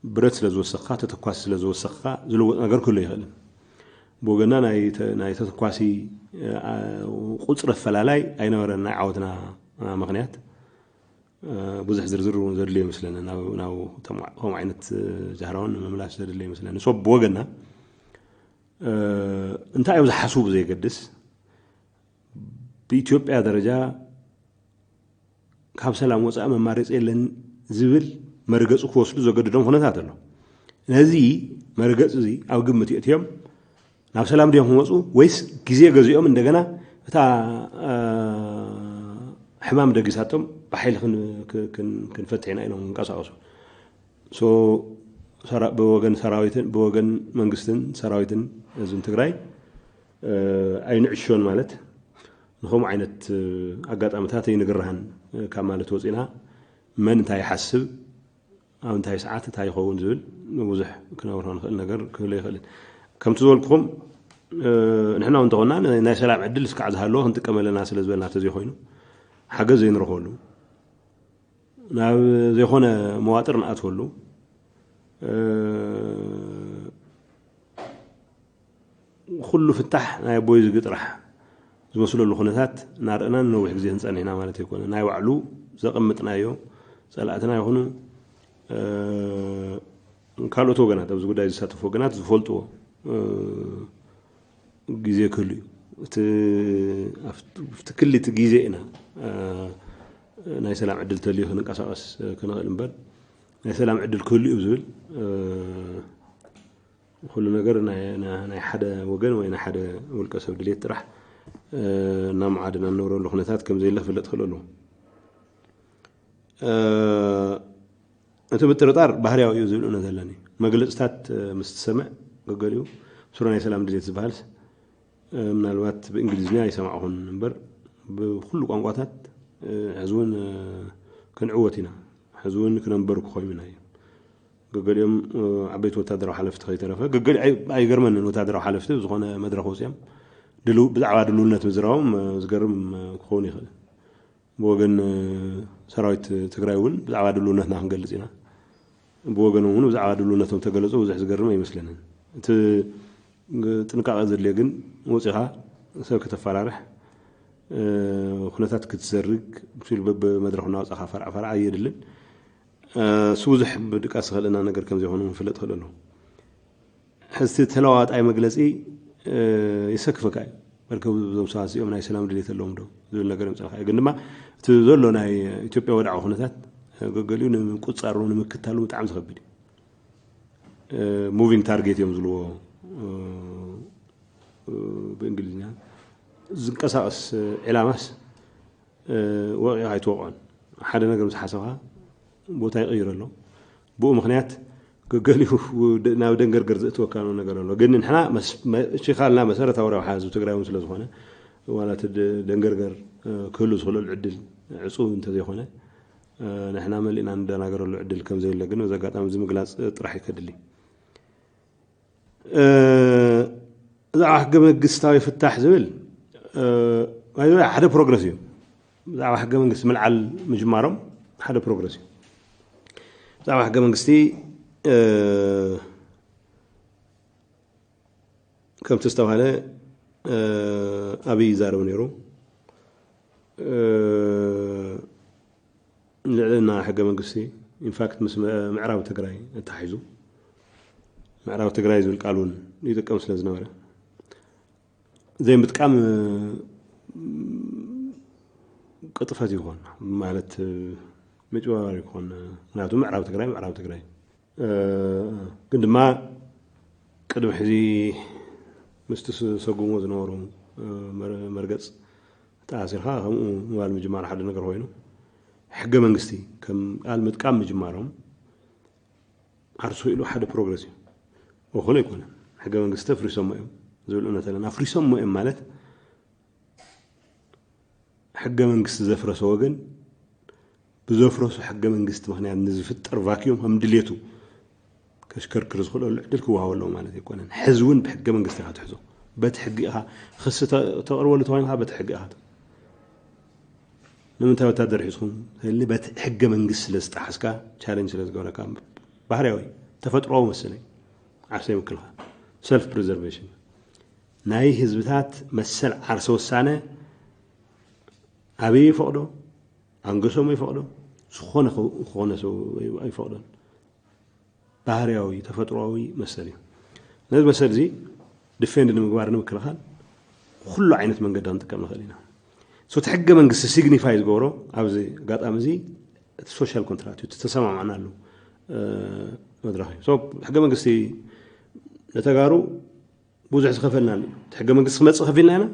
ብረት ስለ ዝወሰኽካ፣ ተተኳሲ ስለ ዝወሰኽካ ዝልወጥ ነገር ክህሉ ይኽእልን። ብወገና ናይ ተተኳሲ ቁፅሪ ኣፈላላይ ኣይነበረን ናይ ዓወትና ምኽንያት። ብዙሕ ዝርዝር እውን ዘድልዮ ይመስለኒ። ናብ ከምኡ ዓይነት ጃህራውን ንምምላስ ዘድልዮ ይመስለኒ። ሶ ብወገና እንታይ እዮም ዝሓስቡ ብዘየገድስ ብኢትዮጵያ ደረጃ ካብ ሰላም ወፃኢ መማረፂ የለን ዝብል መርገፂ ክወስዱ ዘገድዶም ኩነታት ኣሎ። ነዚ መርገፂ እዚ ኣብ ግምት የእትዮም ናብ ሰላም ድዮም ክመፁ ወይስ ግዜ ገዚኦም እንደገና እታ ሕማም ደጊሳቶም ብሓይሊ ክንፈትሕ ኢና ኢሎም ክንቀሳቀሱ? ብወገን ሰራዊትን ብወገን መንግስትን ሰራዊትን ህዝብን ትግራይ ኣይንዕሾን ማለት ንከምኡ ዓይነት ኣጋጣሚታት ኣይንግርሃን ካብ ማለት ወፂና መን እንታይ ይሓስብ ኣብ እንታይ ሰዓት እንታይ ይኸውን ዝብል ብዙሕ ክነብርሆ ንኽእል ነገር ክህሉ ይኽእልን። ከምቲ ዝበልኩኹም ንሕና እውን እንተኾንና ናይ ሰላም ዕድል እስካዕ ዝሃለዎ ክንጥቀመለና ስለ ዝበልና ተዘይኮይኑ ሓገዝ ዘይንረኽበሉ ናብ ዘይኮነ መዋጥር ንኣትወሉ ኩሉ ፍታሕ ናይ ኣቦይ ዝጊ ጥራሕ ዝመስለሉ ኩነታት እናረእና ንነዊሕ ግዜ ክንፀንሕ ኢና ማለት ኣይኮነ። ናይ ባዕሉ ዘቐምጥናዮ ፀላእትና ይኹኑ ካልኦት ወገናት ኣብዚ ጉዳይ ዝሳተፉ ወገናት ዝፈልጥዎ ግዜ ክህሉ እዩ። እቲ ክሊት ግዜ ኢና ናይ ሰላም ዕድል ተልዩ ክንንቀሳቀስ ክንኽእል እምበር ናይ ሰላም ዕድል ክህሉ እዩ ዝብል ኩሉ ነገር ናይ ሓደ ወገን ወይ ናይ ሓደ ውልቀ ሰብ ድሌት ጥራሕ እናመዓድና ንነብረሉ ኩነታት ከም ዘየለ ክፍለጥ ክእል ኣለዎ። እቲ ምጥርጣር ባህርያዊ እዩ ዝብል እምነት ኣለኒ። መግለፅታት ምስ ትሰምዕ ገገሊኡ ስሩዕ ናይ ሰላም ድሌት ዝበሃልስ ምናልባት ብእንግሊዝኛ ኣይሰማዕኹን እምበር ብኩሉ ቋንቋታት ሕዚ እውን ክንዕወት ኢና፣ ሕዚ እውን ክነንበርኩ ኮይኑና እዩ። ገገሊኦም ዓበይቲ ወታደራዊ ሓለፍቲ ከይተረፈ ገገሊ ኣይገርመንን ወታደራዊ ሓለፍቲ ብዝኾነ መድረክ ወፅኦም ብዛዕባ ድልውነት ምዝራቦም ዝገርም ክኸውን ይኽእል። ብወገን ሰራዊት ትግራይ እውን ብዛዕባ ድልውነትና ክንገልፅ ኢና። ብወገኖም እውን ብዛዕባ ድልውነቶም ተገለፁ ብዙሕ ዝገርም ኣይመስለንን። እቲ ጥንቃቐ ዘድልዮ ግን ወፂኻ ሰብ ከተፈራርሕ ኩነታት ክትዘርግ ሲሉ በብመድረኹ እናወፃኻ ፈርዓ ፈርዓ ኣየድልን። እሱ ብዙሕ ብድቃስ ዝኽእለና ነገር ከም ዘይኮነ ክፍለጥ ክእል ኣለዎ። ሕዝቲ ተለዋዋጣይ መግለፂ የሰክፈካ እዩ። በልከ እዞም ሰባት እዚኦም ናይ ሰላም ድሌት ኣለዎም ዶ ዝብል ነገር የምፅእልካ እዩ። ግን ድማ እቲ ዘሎ ናይ ኢትዮጵያ ወድዓዊ ኩነታት ገገሊኡ ንምቁፃሩ ንምክታሉ ብጣዕሚ ዝኸብድ እዩ። ሙቪንግ ታርጌት እዮም ዝብልዎ ብእንግሊዝኛ። ዝንቀሳቀስ ዒላማስ ወቂዕካ ኣይትወቅዖን። ሓደ ነገር ምስ ሓሰብካ ቦታ ይቕይር ኣሎ። ብኡ ምኽንያት ገገሊኡ ናብ ደንገርገር ዘእትወካ ነገር ኣሎ። ግን ንሕና ሽኻልና መሰረታዊ ረብሓ ህዝቢ ትግራይ እውን ስለዝኾነ ዋላ እቲ ደንገርገር ክህሉ ዝኽእለሉ ዕድል ዕፁው እንተዘይኮነ ንሕና መሊእና ንደናገረሉ ዕድል ከም ዘየለ ግን በዚ ኣጋጣሚ እዚ ምግላፅ ጥራሕ እዩ ከድሊ። ብዛዕባ ሕገ መንግስታዊ ፍታሕ ዝብል ሓደ ፕሮግረስ እዩ። ብዛዕባ ሕገ መንግስቲ ምልዓል ምጅማሮም ሓደ ፕሮግረስ እዩ። ብዛዕባ ሕገ መንግስቲ ከምቲ ዝተባሃለ ኣብይ ይዛረብ ነይሩ። ልዕልና ሕገ መንግስቲ ኢንፋክት ምስ ምዕራብ ትግራይ ኣተሓሒዙ ምዕራብ ትግራይ ዝብል ቃል እውን ይጥቀም ስለ ዝነበረ ዘይምጥቃም ቅጥፈት ይኾን ማለት ምጭበርበር ይኾን። ምክንያቱ ምዕራብ ትግራይ ምዕራብ ትግራይ ግን ድማ ቅድሚ ሕዚ ምስቲ ዝሰጉምዎ ዝነበሩ መርገፅ ተኣሲርካ ከምኡ ምባል ምጅማር ሓደ ነገር ኮይኑ ሕገ መንግስቲ ከም ቃል ምጥቃም ምጅማሮም ዓርሱ ኢሉ ሓደ ፕሮግረስ እዩ። እኹል ኣይኮነን። ሕገ መንግስቲ ኣፍሪሶሞ እዮም ዝብል እምነት ኣለና። ኣፍሪሶሞ እዮም ማለት ሕገ መንግስቲ ዘፍረሰ ወገን ብዘፍረሱ ሕገ መንግስቲ ምክንያት ንዝፍጠር ቫክዩም ከም ድሌቱ ከሽከርክር ዝኽእለሉ ዕድል ክወሃቦ ኣለዎ ማለት ኣይኮነን። ሕዚ እውን ብሕገ መንግስቲ ኢኻ ትሕዞ። በቲ ሕጊ ኢኻ ክሲ ተቕርበሉ ተኮይንካ በቲ ሕጊ ኢኻ ንምንታይ ወታደር ሒዝኩም? በቲ ሕገ መንግስቲ ስለ ዝጠሓስካ ቻለንጅ ስለ ዝገበረካ ባህርያዊ ተፈጥሮዊ መሰለይ ዓርሰ ምክልኻል ሰልፍ ፕሪዘርቬሽን ናይ ህዝብታት መሰል ዓርሰ ውሳነ ኣበይ ይፈቕዶ ኣንገሶም ይፈቕዶ ዝኾነ ክኾነ ሰው ኣይፈቕዶን። ባህርያዊ ተፈጥሮዊ መሰል እዩ። ነዚ መሰል እዚ ዲፌንድ ንምግባር ንምክልኻል ኩሉ ዓይነት መንገዲ ክንጥቀም ንኽእል ኢና። እቲ ሕገ መንግስቲ ሲግኒፋይ ዝገብሮ ኣብዚ ኣጋጣሚ እዚ እቲ ሶሻል ኮንትራክት እዩ፣ ተሰማማዕናሉ መድረኽ እዩ። ሕገ መንግስቲ ንተጋሩ ብዙሕ ዝኸፈልናሉ ሕገ መንግስቲ ክመፅእ ከፊልና ኢና።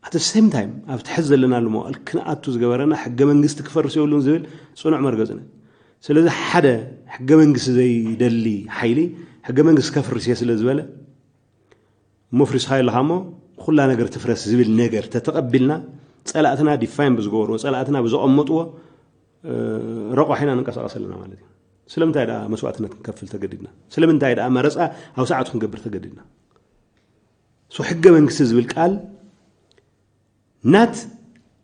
ኣት ሴም ታይም ኣብቲ ሕዚ ዘለናሉ መዋእል ክንኣቱ ዝገበረና ሕገ መንግስቲ ክፈርስ የብሉን ዝብል ፅኑዕ መርገፅና። ስለዚ ሓደ ሕገ መንግስቲ ዘይደሊ ሓይሊ ሕገ መንግስቲ ከፍርስ እየ ስለ ዝበለ እሞ ፍሪስካ ኣለካ እሞ ኩላ ነገር ትፍረስ ዝብል ነገር ተተቐቢልና ፀላእትና ዲፋይን ብዝገበርዎ ፀላእትና ብዘቐመጥዎ ረቋሒና ንንቀሳቀስ ኣለና ማለት እዩ። ስለምንታይ ደኣ መስዋእትነት ክንከፍል ተገዲድና? ስለምንታይ ደኣ መረፃ ኣብ ሰዓቱ ክንገብር ተገዲድና? ሕገ መንግስቲ ዝብል ቃል ናት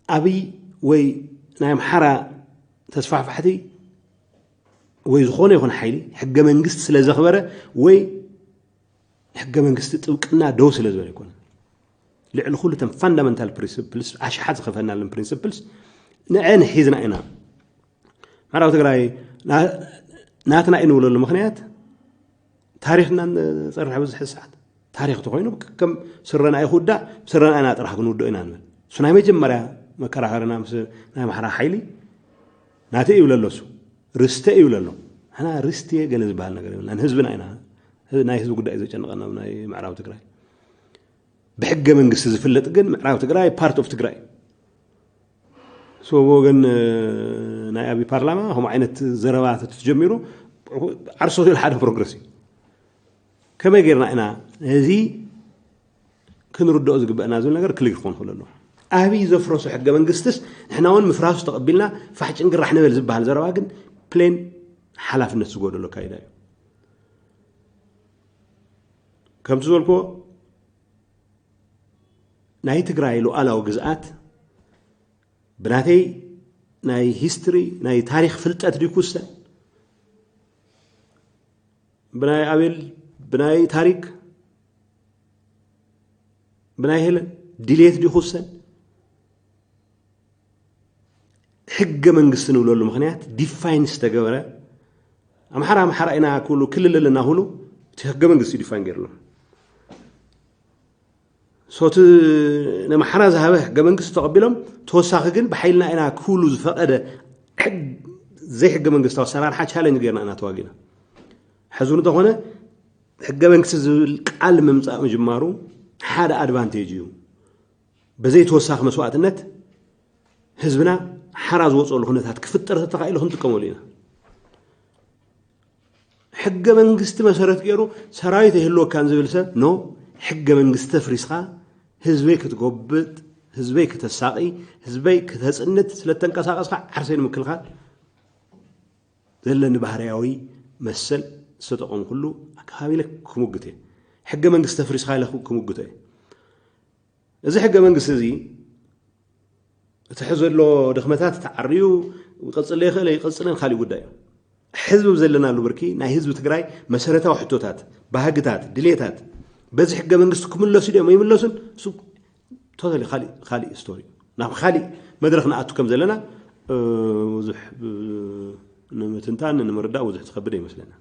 ኣብይ ወይ ናይ ኣምሓራ ተስፋሕፋሕቲ ወይ ዝኾነ ይኹን ሓይሊ ሕገ መንግስቲ ስለ ዘኽበረ ወይ ሕገ መንግስቲ ጥብቅና ደው ስለ ዝበለ ኣይኮነን። ልዕሊ ኩሉ እተን ፋንዳመንታል ፕሪንስፕልስ ኣሽሓት ዝኸፈልናለን ፕሪንስፕልስ ንዐን ሒዝና ኢና ምዕራብ ትግራይ ናትና እዩ ንብለሉ ምክንያት ታሪክና ንፀርሕ ብዙሕ ሰዓት ታሪክ ተኮይኑ ከም ስረና ይክውዳእ ስረና ኢና ጥራሕ ክንውድኦ ኢና ንብል። እሱ ናይ መጀመርያ መከራኸርና ምስ ናይ ኣምሓራ ሓይሊ ናተ ይብለ ኣሎ እሱ ርስተ ይብለ ኣሎ። ንሕና ርስቲ ገለ ዝበሃል ነገር የብልና ንህዝብና ኢና ናይ ህዝቢ ጉዳይ ዘጨንቀና ናይ ምዕራብ ትግራይ ብሕገ መንግስቲ ዝፍለጥ ግን ምዕራብ ትግራይ ፓርት ኦፍ ትግራይ ብወገን ናይ ኣብይ ፓርላማ ከምኡ ዓይነት ዘረባታት ተጀሚሩ ዓርሶ ዝብል ሓደ ፕሮግረስ እዩ። ከመይ ጌርና ኢና ነዚ ክንርድኦ ዝግበአና ዝብል ነገር ክሊር ክኾን ክእል ኣለዎ። ኣብይ ዘፍረሱ ሕገ መንግስትስ ንሕና እውን ምፍራሱ ተቐቢልና ፋሕ ጭንግራሕ ንበል ዝበሃል ዘረባ ግን ፕሌን ሓላፍነት ዝጎደሎ ኣካይዳ እዩ። ከምቲ ዝበልክዎ ናይ ትግራይ ሉዓላዊ ግዝኣት ብናተይ ናይ ሂስትሪ ናይ ታሪክ ፍልጠት ድዩ ክውሰን ብናይ ኣቤል ብናይ ታሪክ ብናይ ሄለን ድሌት ድዩ ክውሰን ሕገ መንግስቲ ንብለሉ ምክንያት ዲፋይን ዝተገበረ ኣምሓራ ኣምሓራ ኢና ክብሉ ክልል ኣለና ክብሉ እቲ ሕገ መንግስቲ ዲፋይን ገይርሎም ሶቲ ንኣምሓራ ዝሃበ ሕገ መንግስቲ ተቐቢሎም ተወሳኺ ግን ብሓይልና ኢና ክብሉ ዝፈቐደ ዘይሕገ መንግስታዊ ኣሰራርሓ ቻለንጅ ገይርና ኢና ተዋጊና። ሕዚ እንተኾነ ሕገ መንግስቲ ዝብል ቃል ምምፃእ ምጅማሩ ሓደ ኣድቫንቴጅ እዩ። በዘይ ተወሳኺ መስዋእትነት ህዝብና ሓራ ዝወፀሉ ኩነታት ክፍጠር ተተኻኢሉ ክንጥቀመሉ ኢና። ሕገ መንግስቲ መሰረት ገይሩ ሰራዊት ኣይህልወካን ዝብል ሰብ ኖ ሕገ መንግስቲ ተፍሪስካ ህዝበይ ክትጎብጥ ህዝበይ ክተሳቂ ህዝበይ ክተፅንት ስለተንቀሳቀስካ ዓርሰይ ንምክልኻል ዘለኒ ባህርያዊ መሰል ዝተጠቐምኩሉ ኣካባቢ ኢለ ክሙግት እየ። ሕገ መንግስቲ ተፍሪስካ ኢለ ክሙግቶ እየ። እዚ ሕገ መንግስቲ እዚ እቲ ሕዚ ዘሎ ድኽመታት ተዓርዩ ይቐፅል ይኽእል ኣይቀፅልን ካሊእ ጉዳይ እዩ። ሕዝቢ ዘለናሉ ብርኪ ናይ ህዝቢ ትግራይ መሰረታዊ ሕቶታት፣ ባህግታት፣ ድሌታት በዚ ሕገ መንግስቲ ክምለሱ ድዮም ኣይምለሱን እሱ ቶታሊ ካሊእ ካሊእ ስቶሪ ናብ ካሊእ መድረክ ንኣቱ ከም ዘለና ብዙሕ ንምትንታን ንምርዳእ ብዙሕ ትኸብድ ኣይመስለና።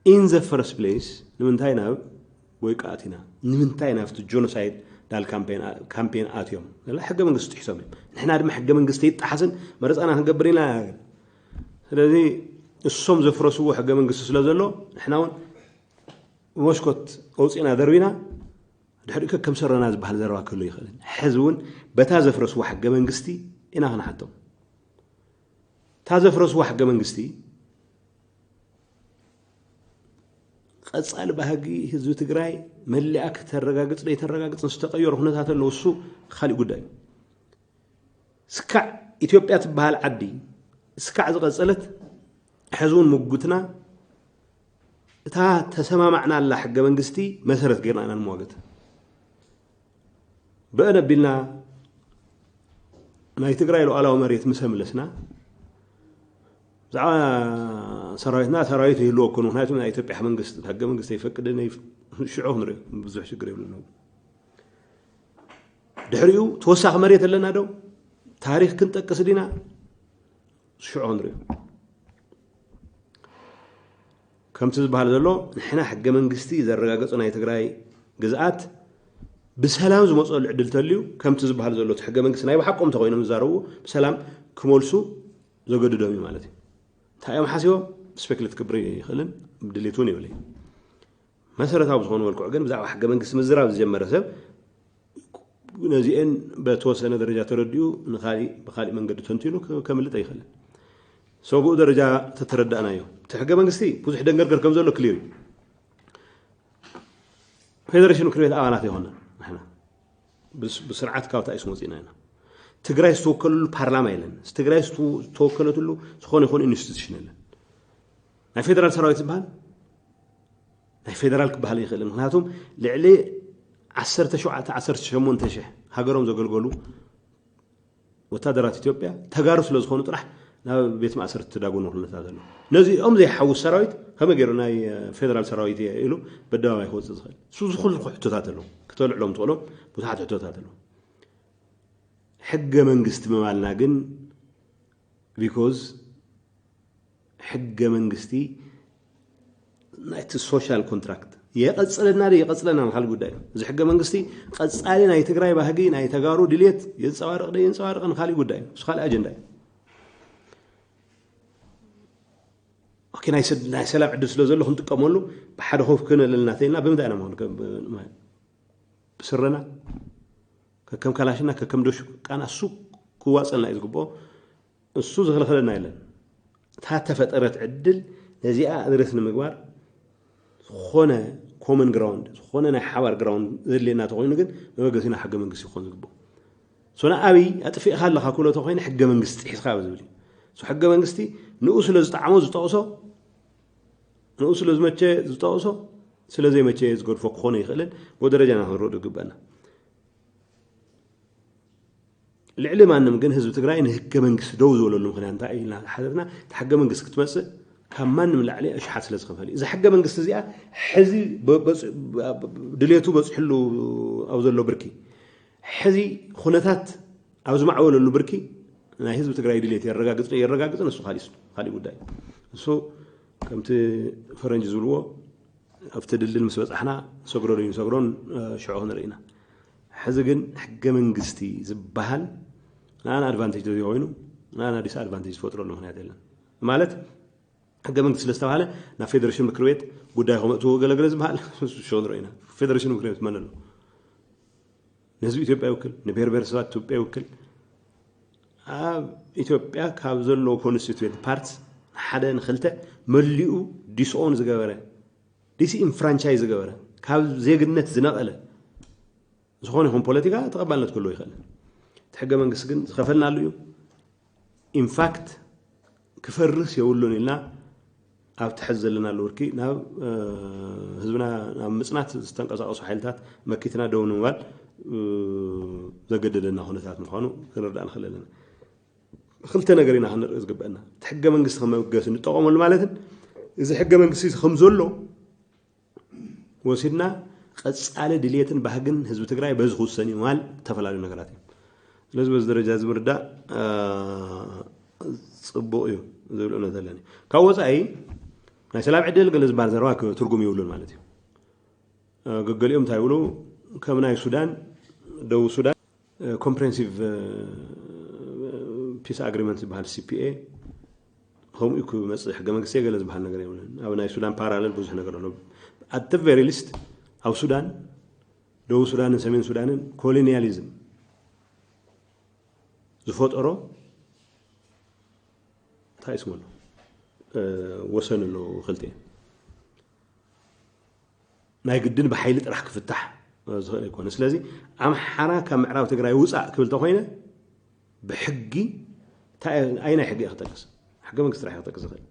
In the first place ንምንታይ ናብ ጎይቃ ኣቲና? ንምንታይ ናብቲ ጆኖሳይድ ዳል ካምፔን ኣትዮም? ሕገ መንግስቲ ጥሒሶም እዮም። ንሕና ድማ ሕገ መንግስቲ ይጠሓስን መረፃና ክንገብር ኢና። ስለዚ እሶም ዘፍረስዎ ሕገ መንግስቲ ስለ ዘሎ ንሕና እውን መስኮት ኣውፂእና ደርቢና ድሕሪኡ ከም ሰረና ዝበሃል ዘረባ ክህሉ ይኽእልን። ሕዚ እውን በታ ዘፍረስዋ ሕገ መንግስቲ ኢና ክንሓቶም። እታ ዘፍረስዋ ሕገ መንግስቲ ቀፃሊ ባህጊ ህዝቢ ትግራይ መሊኣ ከተረጋግፅ ዘይተረጋግፅን ዝተቀየሩ ኩነታት ኣለዉ። እሱ ካሊእ ጉዳይ እዩ። ስካዕ ኢትዮጵያ ትበሃል ዓዲ ስካዕ ዝቐጸለት ሕዚ እውን ምጉትና እታ ተሰማማዕናላ ሕገ መንግስቲ መሰረት ጌርና ኢና ንመዋገት። ብእነ ኣቢልና ናይ ትግራይ ሉዓላዊ መሬት ምስ ኣምለስና ብዛዕባ ሰራዊትና ሰራዊት ይህልወኩም፣ ምክንያቱ ናይ ኢትዮጵያ መንግስቲ ሕገ መንግስቲ ኣይፈቅድን። ሽዑ ክንሪኦ ብዙሕ ሽግር የብሉን። ድሕሪኡ ተወሳኺ መሬት ኣለና ዶ? ታሪኽ ክንጠቅስ ዲና? ሽዑ ክንሪኦ። ከምቲ ዝበሃል ዘሎ ንሕና ሕገ መንግስቲ ዘረጋገፁ ናይ ትግራይ ግዝኣት ብሰላም ዝመፀሉ ዕድል ተልዩ ከምቲ ዝበሃል ዘሎ እቲ ሕገ መንግስቲ ናይ ብሓቆም ተኮይኖም ዝዛረቡ ብሰላም ክመልሱ ዘገድዶም እዩ ማለት እዩ። እንታይ እዮም ሓሲቦም? ስፔክሌት ክብሪ ይኽእልን ድሌት እውን የብለይ። መሰረታዊ ዝኾኑ መልክዑ ግን ብዛዕባ ሕገ መንግስቲ ምዝራብ ዝጀመረ ሰብ ነዚአን በተወሰነ ደረጃ ተረዲኡ ንካሊእ ብካሊእ መንገዲ ተንቲኑ ከ- ከምልጥ ኣይኽእልን። ሰው ብኡ ደረጃ ተተረዳእናዮ እቲ ሕገ መንግስቲ ብዙሕ ደንገርገር ከም ዘሎ ክሊር እዩ። ፌደሬሽን ምክር ቤት ኣባላት ይኾና ንሕና ብስ- ብስርዓት ካብታ እዩ መፂና ኢና። ትግራይ ዝተወከለሉ ፓርላማ የለን። ትግራይ ዝተ- ዝተወከለትሉ ዝኾነ ይኹን ኢንስቲቱሽን የለን። ናይ ፌደራል ሰራዊት ዝበሃል ናይ ፌደራል ክበሃል ይኽእል። ምክንያቱም ልዕሊ ዓሰርተ ሸውዓተ ዓሰርተ ሸሞንተ ሽሕ ሃገሮም ዘገልገሉ ወታደራት ኢትዮጵያ ተጋሩ ስለ ዝኾኑ ጥራሕ ናብ ቤት ማእሰርቲ ተዳጎኑ ኩነታት ኣሎ። ነዚኦም ዘይሓውስ ሰራዊት ከመይ ገይሩ ናይ ፌደራል ሰራዊት እየ ኢሉ በደባባይ ክወፅእ ዝኽእል? እሱ ዝኹሉ ሕቶታት ኣለዉ። ክተልዕሎም ትኽእሎም ብዙሓት ሕቶታት ኣለዉ። ሕገ መንግስቲ ምባልና ግን ቢኮዝ ሕገ መንግስቲ ናይቲ ሶሻል ኮንትራክት የቐፅለና ዶ የቐፅለና ካልእ ጉዳይ እዩ። እዚ ሕገ መንግስቲ ቀፃሊ ናይ ትግራይ ባህጊ ናይ ተጋሩ ድልየት የንፀባርቕ ዶ የንፀባርቕን ካልእ ጉዳይ እዩ። እሱ ካልእ ኣጀንዳ እዩ። ኦኬ፣ ናይ ሰ- ናይ ሰላም ዕድል ስለ ዘሎ ክንጥቀመሉ ብሓደ ኮፍ ክንለልና ተይልና ብምንታይ ኢና መሆን ብስረና ከከም ካላሽና ከከም ዶሹ ቃና እሱ ክዋፀልና እዩ ዝግብኦ። እሱ ዝኽልኽለና የለን። እታ ተፈጠረት ዕድል ነዚኣ ኣድረስ ንምግባር ዝኾነ ኮመን ግራውንድ ዝኾነ ናይ ሓባር ግራውንድ ዘድልየና ተኮይኑ ግን መበገሲና ሕገ መንግስቲ ክኾን ዝግብኦ። ሶና ኣብይ ኣጥፊእካ ኣለካ ክብሎ ተኮይነ ሕገ መንግስቲ ጥሒስካ ዝብል እዩ። ሕገ መንግስቲ ንኡ ስለ ዝጠዓሞ ዝጠቕሶ ንኡ ስለ ዝመቸ ዝጠቕሶ ስለ ዘይመቸ ዝገድፎ ክኾነ ይኽእልን ብኡ ደረጃ ኢና ክንረዱ ዝግበና። ልዕሊ ማንም ግን ህዝቢ ትግራይ ንህገ መንግስቲ ደው ዝበለሉ ምክንያት እንታይ ኢልና ሓሰብና እቲ ሕገ መንግስቲ ክትመፅእ ካብ ማንም ላዕሊ ኣሽሓት ስለ ዝኸፈል እዩ። እዚ ሕገ መንግስቲ እዚኣ ሕዚ ድሌቱ በፅሕሉ ኣብ ዘሎ ብርኪ ሕዚ ኩነታት ኣብ ዝማዕበለሉ ብርኪ ናይ ህዝቢ ትግራይ ድሌት የረጋግፅ የረጋግፅን እሱ ካሊእ ካሊእ ጉዳይ እሱ ከምቲ ፈረንጂ ዝብልዎ ኣብቲ ድልድል ምስ በፃሕና ሰግሮ ዶ ይንሰግሮን ሽዑ ክንርኢ ኢና። ሕዚ ግን ሕገ መንግስቲ ዝበሃል ንኣና ኣድቫንቴጅ ተዘይኮይኑ ንኣና ዲስ ኣድቫንቴጅ ዝፈጥረሉ ምክንያት የለን። ማለት ሕገ መንግስቲ ስለዝተባሃለ ናብ ፌደሬሽን ምክር ቤት ጉዳይ ከመእትዎ ገለገለ ዝበሃል ሽዑ ንርኢ ኢና። ፌደሬሽን ምክር ቤት መን ኣሎ? ንህዝቢ ኢትዮጵያ ይውክል፣ ንብሔር ብሔረሰባት ኢትዮጵያ ይውክል። ኣብ ኢትዮጵያ ካብ ዘለዉ ኮንስቲቱዌንት ፓርትስ ሓደ ንክልተ መሊኡ ዲስኦን ዝገበረ ዲስኢንፍራንቻይዝ ዝገበረ ካብ ዜግነት ዝነቐለ ዝኾነ ይኹን ፖለቲካ ተቐባልነት ክህልዎ ይኽእል። እቲ ሕገ መንግስቲ ግን ዝኸፈልናሉ እዩ። ኢንፋክት ክፈርስ የብሉን ኢልና ኣብ ትሕዚ ዘለናሉ ብርኪ ናብ ህዝብና ናብ ምፅናት ዝተንቀሳቀሱ ሓይልታት መኪትና ደው ንምባል ዘገደደና ኩነታት ምኳኑ ክንርዳእ ንኽእል ኣለና። ክልተ ነገር ኢና ክንርኢ ዝግበአና። እቲ ሕገ መንግስቲ ከም መበገሲ ንጠቐመሉ ማለትን እዚ ሕገ መንግስቲ ከም ዘሎ ወሲድና ቀፃሊ ድልየትን ባህግን ህዝቢ ትግራይ በዚ ክውሰን እዩ ምባል ዝተፈላለዩ ነገራት እዮም። ስለዚ በዚ ደረጃ እዚ ምርዳእ ፅቡቕ እዩ። ዝብል እምነት ኣለኒ። ካብ ወፃኢ ናይ ሰላም ዕድል ገለ ዝበሃል ዘረባ ክ- ትርጉም ይብሉን ማለት እዩ። እ፣ ገገሊኦም እንታይ ይብሉ? ከም ናይ ሱዳን፣ ደቡብ ሱዳን ኮምፕሬንሲቭ ፒስ ኣግሪመንት ዝበሃል፣ ሲ ፒ ኤ፣ ከምኡ ክመፅእ ሕገ መንግስቲ ገለ ዝበሃል ነገር የብለን። ኣብ ናይ ሱዳን ፓራለል ብዙሕ ነገር ኣሎ። ኣት ቨሪ ሊስት ኣብ ሱዳን፣ ደቡብ ሱዳንን ሰሜን ሱዳንን ኮሎኒያሊዝም ዝፈጠሮ እንታይ ስሙ ኣሎ? እ፣ ወሰን ኣሎ ክልቲኤን። ናይ ግድን ብሓይሊ ጥራሕ ክፍታሕ ዝኽእል ኣይኮነ። ስለዚ ኣምሓራ ካብ ምዕራብ ትግራይ ውፃእ ክብል ተኮይነ ብሕጊ እንታይ፣ ኣይ ናይ ሕጊ እየ ክጠቅስ? ሕገ መንግስቲ ጥራሕ እየ ክጠቅስ ዝኽእል።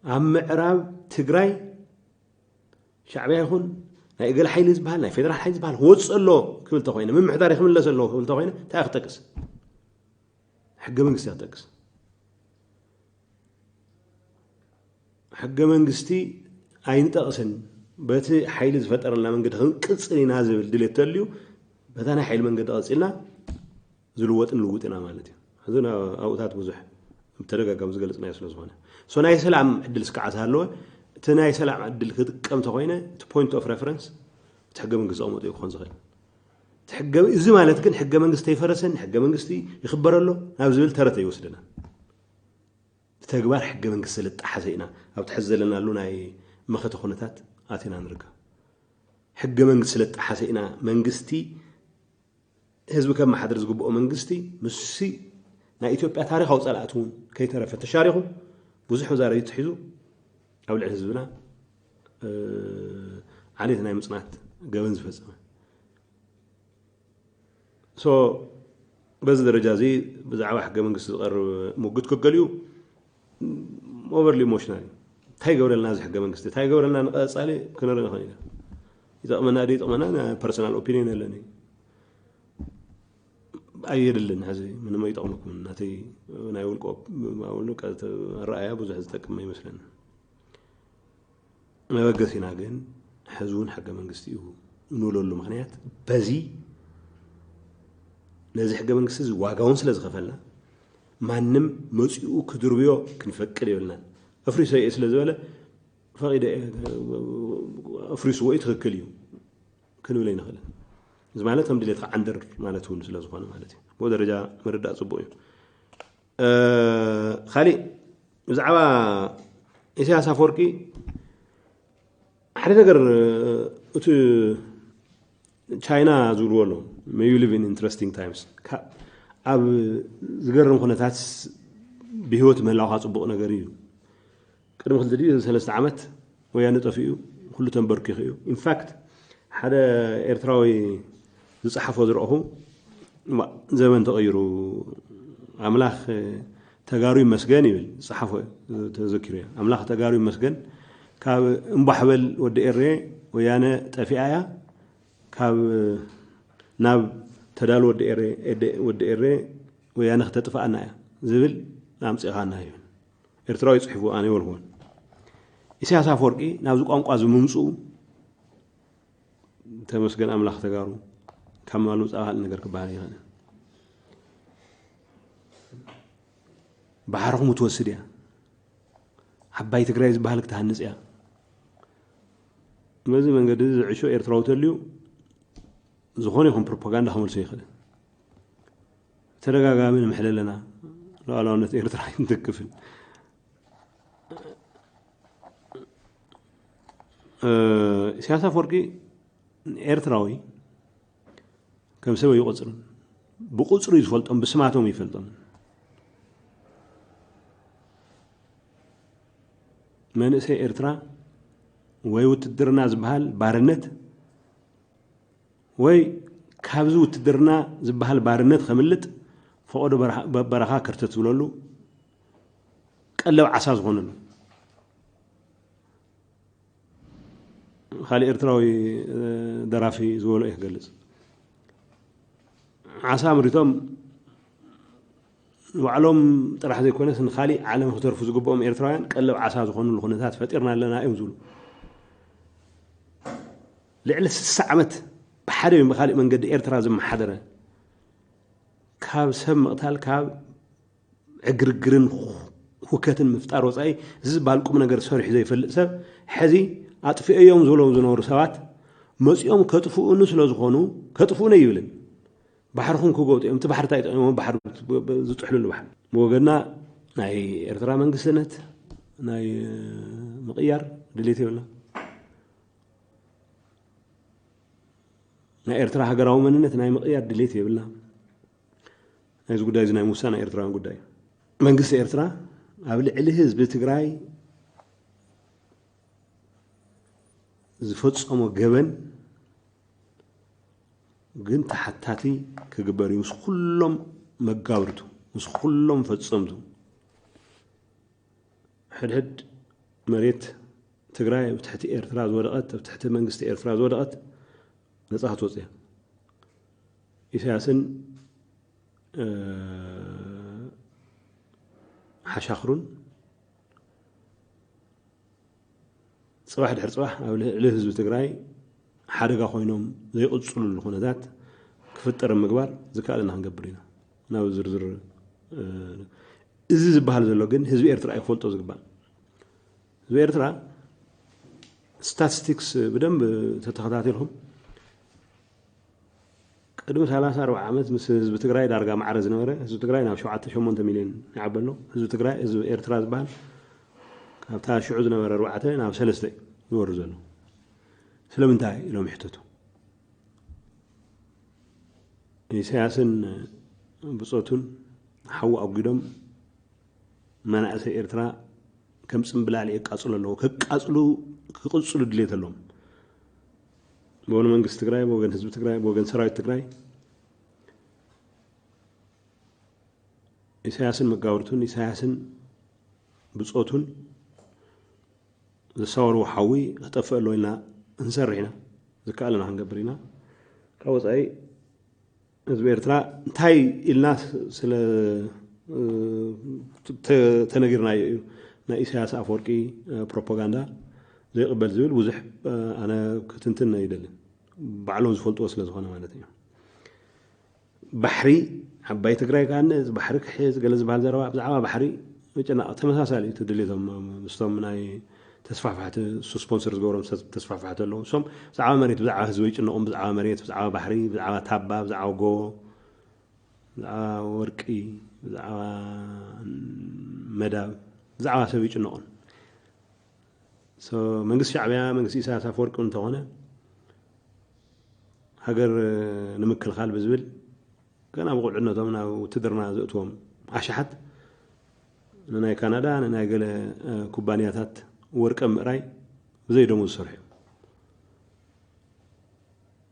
ኣብ ምዕራብ ትግራይ ሻዕብያ ይኹን ናይ እገለ ሓይሊ ዝበሃል፣ ናይ ፌደራል ሓይሊ ዝበሃል ክወፅእ ኣሎ ክብል ተኮይነ፣ ምምሕዳር ክምለስ ኣሎ ክብል ተኮይነ እንታይ እየ ክጠቅስ? ሕገ መንግስቲ እየ ክጠቅስ። ሕገ መንግስቲ ኣይንጠቕስን፣ በቲ ሓይሊ ዝፈጠረልና መንገዲ ክንቅፅል ኢና ዝብል ድሌት ተልዩ፣ በታ ናይ ሓይሊ መንገዲ ቀፂልና ዝልወጥ ንልውጥ ኢና ማለት እዩ። ሕዚ ኣብኡታት ብዙሕ ብተደጋጋሚ ዝገለፅናዮ ስለ ዝኾነ፣ ሶ ናይ ሰላም ዕድል እስካዓ ዝሃለወ፣ እቲ ናይ ሰላም ዕድል ክጥቀም ተኮይነ፣ እቲ ፖይንት ኦፍ ሬፈረንስ እቲ ሕገ መንግስቲ ዘቐመጦ እዩ ክኾን ዝኽእል። እቲ ሕገ፣ እዚ ማለት ግን ሕገ መንግስቲ ኣይፈረሰን፣ ሕገ መንግስቲ ይኽበር ኣሎ ናብ ዝብል ተረት ኣይወስደና። ብተግባር ሕገ መንግስቲ ስለ ዝጠሓሰ ኢና ኣብቲ ሕዚ ዘለናሉ ናይ መኸተ ኩነታት ኣቲና ንርከብ። ሕገ መንግስቲ ስለ ዝጠሓሰ ኢና መንግስቲ፣ ህዝቢ ከመሓድር ዝግብኦ መንግስቲ፣ ምስሲ ናይ ኢትዮጵያ ታሪኻዊ ፀላእቲ እውን ከይተረፈ ተሻሪኹ ብዙሕ መዛረቢ ተሒዙ ኣብ ልዕሊ ህዝብና፣ እ፣ ዓሌት ናይ ምፅናት ገበን ዝፈፀመ። ሶ በዚ ደረጃ እዚ ብዛዕባ ሕገ መንግስቲ ዝቐርብ ሙግት ከገሊኡ ኦቨርሊ ኢሞሽናል እዩ። እንታይ ይገብረልና እዚ ሕገ መንግስቲ? እንታይ ይገብረልና ንቐፃሊ ክንርኢ ንኽእል ኢና። ይጠቕመና ዶ ይጠቕመና? ናይ ፐርሰናል ኦፒኒየን ኣለኒ። ኣየድልን፣ ሕዚ ምንም ኣይጠቕመኩምን። ናተይ ናይ ውልቀ ኦፕ-፣ ውልቀ ኣረኣያ ብዙሕ ዝጠቅም ኣይመስለንን። መበገሲና ግን ሕዚ እውን ሕገ መንግስቲ እዩ እንብለሉ ምኽንያት በዚ ነዚ ሕገ መንግስቲ እዚ ዋጋ እውን ስለ ዝኸፈልና ማንም መፂኡ ክድርብዮ ክንፈቅድ የብልናን። ኣፍሪሰ እየ ስለ ዝበለ ፈቒደ እየ፣ ኣፍሪስዎ እዩ ትኽክል እዩ ክንብል ኣይንኽእልን። እዚ ማለት ከም ድሌትካ ዓንድር ማለት እውን ስለ ዝኾነ ማለት እዩ። ብኡ ደረጃ ምርዳእ ፅቡቕ እዩ። እ፣ ካሊእ ብዛዕባ ኢሳያስ ኣፈወርቂ ሓደ ነገር፣ እ፣ እቲ ቻይና ዝብልዎ ኣሎ፣ "May you live in interesting times." ካ-፣ ኣብ ዝገርም ኩነታት ብህይወት ምህላውካ ጽቡቕ ነገር እዩ። ቅድሚ ክልተ ድዩ ሰለስተ ዓመት ወያነ ጠፊኡ፣ ኩሉ ተንበርኪኹ እዩ። ኢንፋክት ሓደ ኤርትራዊ ዝጸሓፎ ዝረእኹ፣ "እማ፣ ዘመን ተቐይሩ፣ ኣምላኽ ተጋሩ ይመስገን" ይብል፣ ዝጸሓፎ ተዘኪሩ እየ። "ኣምላኽ ተጋሩ ይመስገን፣ ካብ እምቧሕ በል ወዲ ኤሬ ወያነ ጠፊኣ እያ፣ ካብ ናብ ተዳሉ ወዲ ኤሬ፣ ኤደ-፣ ወዲ ኤሬ ወያነ ክተጥፍኣና እያ" ዝብል ኣምጺእኻና ይብል። ኤርትራዊ ጽሒፉ፣ ኣነ ይበልኩዎን። ኢሳያስ ኣፈወርቂ ናብዚ ቋንቋ እዚ ምምጽኡ፣ ተመስገን ኣምላኽ ተጋሩ፣ ካብ ማሉ ውጻእ ካልእ ነገር ክበሃል ኣይኽእልን። ባሕርኹም ትወስድ እያ። ዓባይ ትግራይ ዝበሃል ክትሃንጽ እያ። በዚ መንገዲ እዚ ዝዕሾ ኤርትራዊ ተልዩ ዝኾነ ይኹን ፕሮፓጋንዳ ክመልሶ ይኽእል። ተደጋጋሚ ንምሕለለና ሉዓላውነት ኤርትራ ኣይንትክፍን። እ፣ ኢሳያስ ኣፈወርቂ ኤርትራዊ ከም ሰብ ኣይቆጽርን። ብቁጽሪ እዩ ዝፈልጦም፣ ብስማቶም ይፈልጦም። መንእሰይ ኤርትራ ወይ ውትድርና ዝበሃል ባርነት ወይ ካብዚ ውትድርና ዝበሃል ባርነት ከምልጥ ፈቐዶ በረኻ፣ በ-፣ በረኻ ከርተት ዝብለሉ ቀለብ ዓሳ ዝኾነሉ። ካልእ ኤርትራዊ፣ እ፣ ደራፊ ዝበሎ እየ ክገልጽ። ዓሳ ኣምሪቶም ንባዕሎም ጥራሕ ዘይኮነስ ንኻሊእ ዓለም ክተርፉ ዝግብኦም ኤርትራውያን ቀለብ ዓሳ ዝኾኑሉ ኩነታት ፈጢርና ኣለና እዮም ዝብሉ። ልዕሊ ስሳ ዓመት ብሓደ ወይ ብኻሊእ መንገዲ ኤርትራ ዝመሓደረ፣ ካብ ሰብ ምቕታል፣ ካብ ዕግርግርን ሁከትን ምፍጣር ወፃኢ እዚ ዝበሃል ቁም ነገር ሰሪሑ ዘይፈልጥ ሰብ ሕዚ ኣጥፍኤዮም ዝብሎም ዝነበሩ ሰባት መፂኦም ከጥፍኡኒ ስለ ዝኾኑ ከጥፍኡነ ይብልን። ባሕርኹም ክጎብጡ እዮም። እቲ ባሕሪ እንታይ ጠቂሞም? ባሕሪ ዝጥሕልሉ ባሕሪ። ብወገንና ናይ ኤርትራ መንግስትነት ናይ ምቕያር ድሌት የብልና። ናይ ኤርትራ ሃገራዊ መንነት ናይ ምቕያር ድሌት የብልና። ናይዚ ጉዳይ እዚ ናይ ምውሳን ናይ ኤርትራውያን ጉዳይ እዩ። መንግስቲ ኤርትራ ኣብ ልዕሊ ህዝቢ ትግራይ ዝፈጸሞ ገበን ግን ተሓታቲ ክግበር እዩ። ምስ ኩሎም መጋብርቱ፣ ምስ ኩሎም ፈጸምቱ። ሕድሕድ መሬት ትግራይ ኣብ ትሕቲ ኤርትራ ዝወደቐት፣ ኣብ ትሕቲ መንግስቲ ኤርትራ ዝወደቐት ነጻ ክትወጽእ እያ። ኢሳያስን፣ እ፣ ሓሻኽሩን ጽባሕ ድሕሪ ጽባሕ ኣብ ልዕሊ ህዝቢ ትግራይ ሓደጋ ኮይኖም ዘይቕጽሉሉ ኩነታት ክፍጠር ምግባር ዝከኣለና ክንገብር ኢና። ናብ ዝርዝር፣ እ፣ እዚ ዝበሃል ዘሎ ግን ህዝቢ ኤርትራ እዩ ክፈልጦ ዝግባእ። ህዝቢ ኤርትራ ስታቲስቲክስ ብደንብ ተተኸታቲልኩም ቅድሚ ሰላሳ ኣርባዓ ዓመት ምስ ህዝቢ ትግራይ ዳርጋ ማዕረ ዝነበረ ህዝቢ ትግራይ ናብ ሸውዓተ ሸሞንተ ሚልዮን ይዓቢ ኣሎ። ህዝቢ ትግራይ፣ ህዝቢ ኤርትራ ዝበሃል ካብታ ሽዑ ዝነበረ ኣርባዕተ ናብ ሰለስተ እዩ ዝወርድ ዘሎ። ስለምንታይ ኢሎም ይሕተቱ። ኢሳያስን ብጾቱን ሓዊ ኣጒዶም መናእሰይ ኤርትራ ከም ጽምብላሊዕ የቃጽሉ ኣለዉ። ከቃጽሉ፣ ክቕጽሉ ድሌት ኣለዎም። ብወገን መንግስቲ ትግራይ፣ ብወገን ህዝቢ ትግራይ፣ ብወገን ሰራዊት ትግራይ ኢሳያስን መጋብርቱን፣ ኢሳያስን ብጾቱን ዘሳወርዎ ሓዊ ክጠፍእ ኣለዎ ኢልና ክንሰርሕ ኢና። ዝከኣለና ክንገብር ኢና። ካብ ወጻኢ ህዝቢ ኤርትራ እንታይ ኢልና ስለ፣ እ፣ ተ-፣ ተነጊርናዮ እዩ። ናይ ኢሳያስ ኣፈወርቂ፣ እ፣ ፕሮፓጋንዳ ዘይቕበል ዝብል ብዙሕ፣ እ፣ ኣነ ክትንትን ኣይደልን። ባዕሎም ዝፈልጥዎ ስለ ዝኾነ ማለት እዩ። ባሕሪ ዓባይ ትግራይ ከኣነ፣ እዚ ባሕሪ ክሕዝ፣ ገለ ዝበሃል ዘረባ ብዛዕባ ባሕሪ ምጭናቕ ተመሳሳሊ እዩ እቲ ድሌቶም። ምስቶም ናይ ተስፋሕፋሕቲ፣ እሱ ስፖንሰር ዝገብሮም ሰብ ተስፋሕፋሕቲ ኣለዉ። እሶም ብዛዕባ መሬት፣ ብዛዕባ ህዝቢ ይጭነቑም፣ ብዛዕባ መሬት፣ ብዛዕባ ባሕሪ፣ ብዛዕባ ታባ፣ ብዛዕባ ጎቦ፣ ብዛዕባ ወርቂ፣ ብዛዕባ መዳብ፣ ብዛዕባ ሰብ ይጭነቑን። ሶ፣ መንግስቲ ሻዕብያ፣ መንግስቲ ኢሳያስ ኣፈወርቂ እንተኾነ፣ ሃገር ንምክልኻል ብዝብል ገና ብቁልዕነቶም ናብ ውትድርና ዘእትዎም ኣሽሓት ንናይ ካናዳ፣ ንናይ ገለ፣ እ፣ ኩባንያታት ወርቂ ኣብ ምእራይ ብዘይ ደሞዝ ዝሰርሑ እዮም።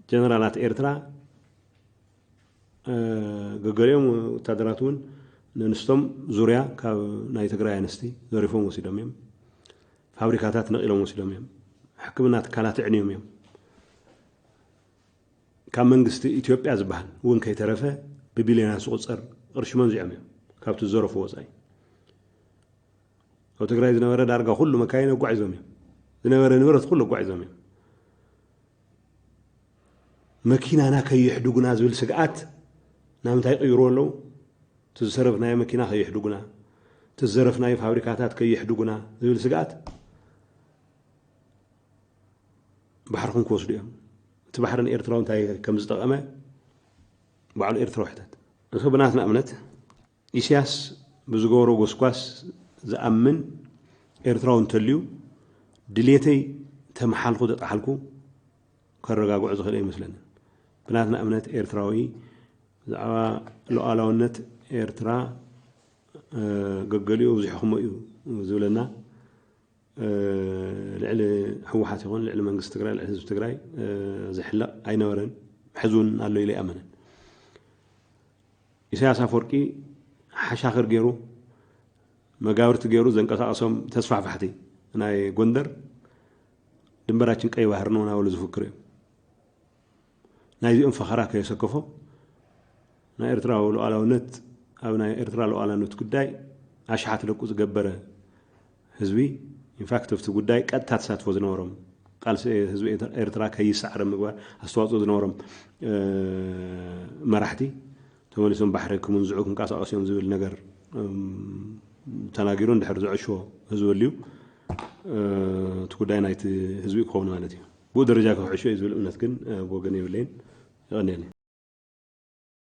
ጀነራላት ኤርትራ፣ እ፣ ገገሊኦም ወታደራት እውን ነንስቶም ዙርያ ካብ ናይ ትግራይ ኣንስቲ ዘሪፎም ወሲዶም እዮም። ፋብሪካታት ነቒሎም ወሲዶም እዮም። ሕክምና ትካላት ኣዕንዮም እዮም። ካብ መንግስቲ ኢትዮጵያ ዝበሃል እውን ከይተረፈ ብቢልዮናት ዝቑጸር ቅርሺ መንዚዖም እዮም፣ ካብቲ ዝዘረፉ ወጻኢ። ኣብ ትግራይ ዝነበረ ዳርጋ ኩሉ መካይን ኣጓዒዞም እዮም። ዝነበረ ንብረት ኩሉ ኣጓዒዞም እዮም። መኪናና ከይሕድጉና ዝብል ስግኣት ናብ እንታይ ይቕይርዎ ኣለዉ? እቲ ዝሰረፍናዮ መኪና ከይሕድጉና፣ እቲ ዝዘረፍናዮ ፋብሪካታት ከይሕድጉና ዝብል ስግኣት ባሕርኹም ክወስዱ እዮም። እቲ ባሕሪ ንኤርትራዊ እንታይ ከም ዝጠቐመ ባዕሉ ኤርትራዊ ሕተት። እሱ ብናትና እምነት ኢሳያስ ብዝገበሮ ጎስጓስ ዝኣምን ኤርትራዊ እንተልዩ ድሌተይ ተመሓልኩ ተጠሓልኩ ከረጋግዖ ዝኽእል ኣይመስለንን። ብናትና እምነት ኤርትራዊ ብዛዕባ ሉዓላውነት ኤርትራ፣ እ፣ ገገሊኡ ኣብዚሕኹሞ እዩ ዝብለና። እ፣ ልዕሊ ህወሓት ይኹን ልዕሊ መንግስቲ ትግራይ፣ ልዕሊ ህዝቢ ትግራይ፣ እ፣ ዝሕለቕ ኣይነበረን። ሕዚ እውን ኣሎ ኢለ ኣይኣምንን። ኢሳያስ ኣፈወርቂ ሓሻኽር ገይሩ፣ መጋብርቲ ገይሩ ዘንቀሳቐሶም ተስፋሕፋሕቲ ናይ ጎንደር ድንበራችን ቀይ ባህር ነው እናበሉ ዝፍክሩ እዮም። ናይዚኦም ፈኸራ ከየሰከፎ ናይ ኤርትራ ሉዓላውነት፣ ኣብ ናይ ኤርትራ ሉዓላውነት ጉዳይ ኣሽሓት ደቁ ዝገበረ ህዝቢ፣ ኢንፋክት ኣብቲ ጉዳይ ቀጥታ ተሳትፎ ዝነበሮም፣ ቃልሲ ህዝቢ ኤርትራ ከይሰዓረ ምግባር ኣስተዋፅኦ ዝነበሮም፣ እ፣ መራሕቲ ተመሊሶም ባሕሪ ክምንዝዑ ክንቀሳቐሱ እዮም ዝብል ነገር ተናጊሩ እንድሕር ዝዕሾ ህዝቢ ኣልዩ እቲ ጉዳይ ናይቲ ህዝቢ ክኸውን ማለት እዩ። ብኡ ደረጃ ክሕሾ እዩ ዝብል እምነት ግን ብወገን የብለይን። ይቐንየኒ።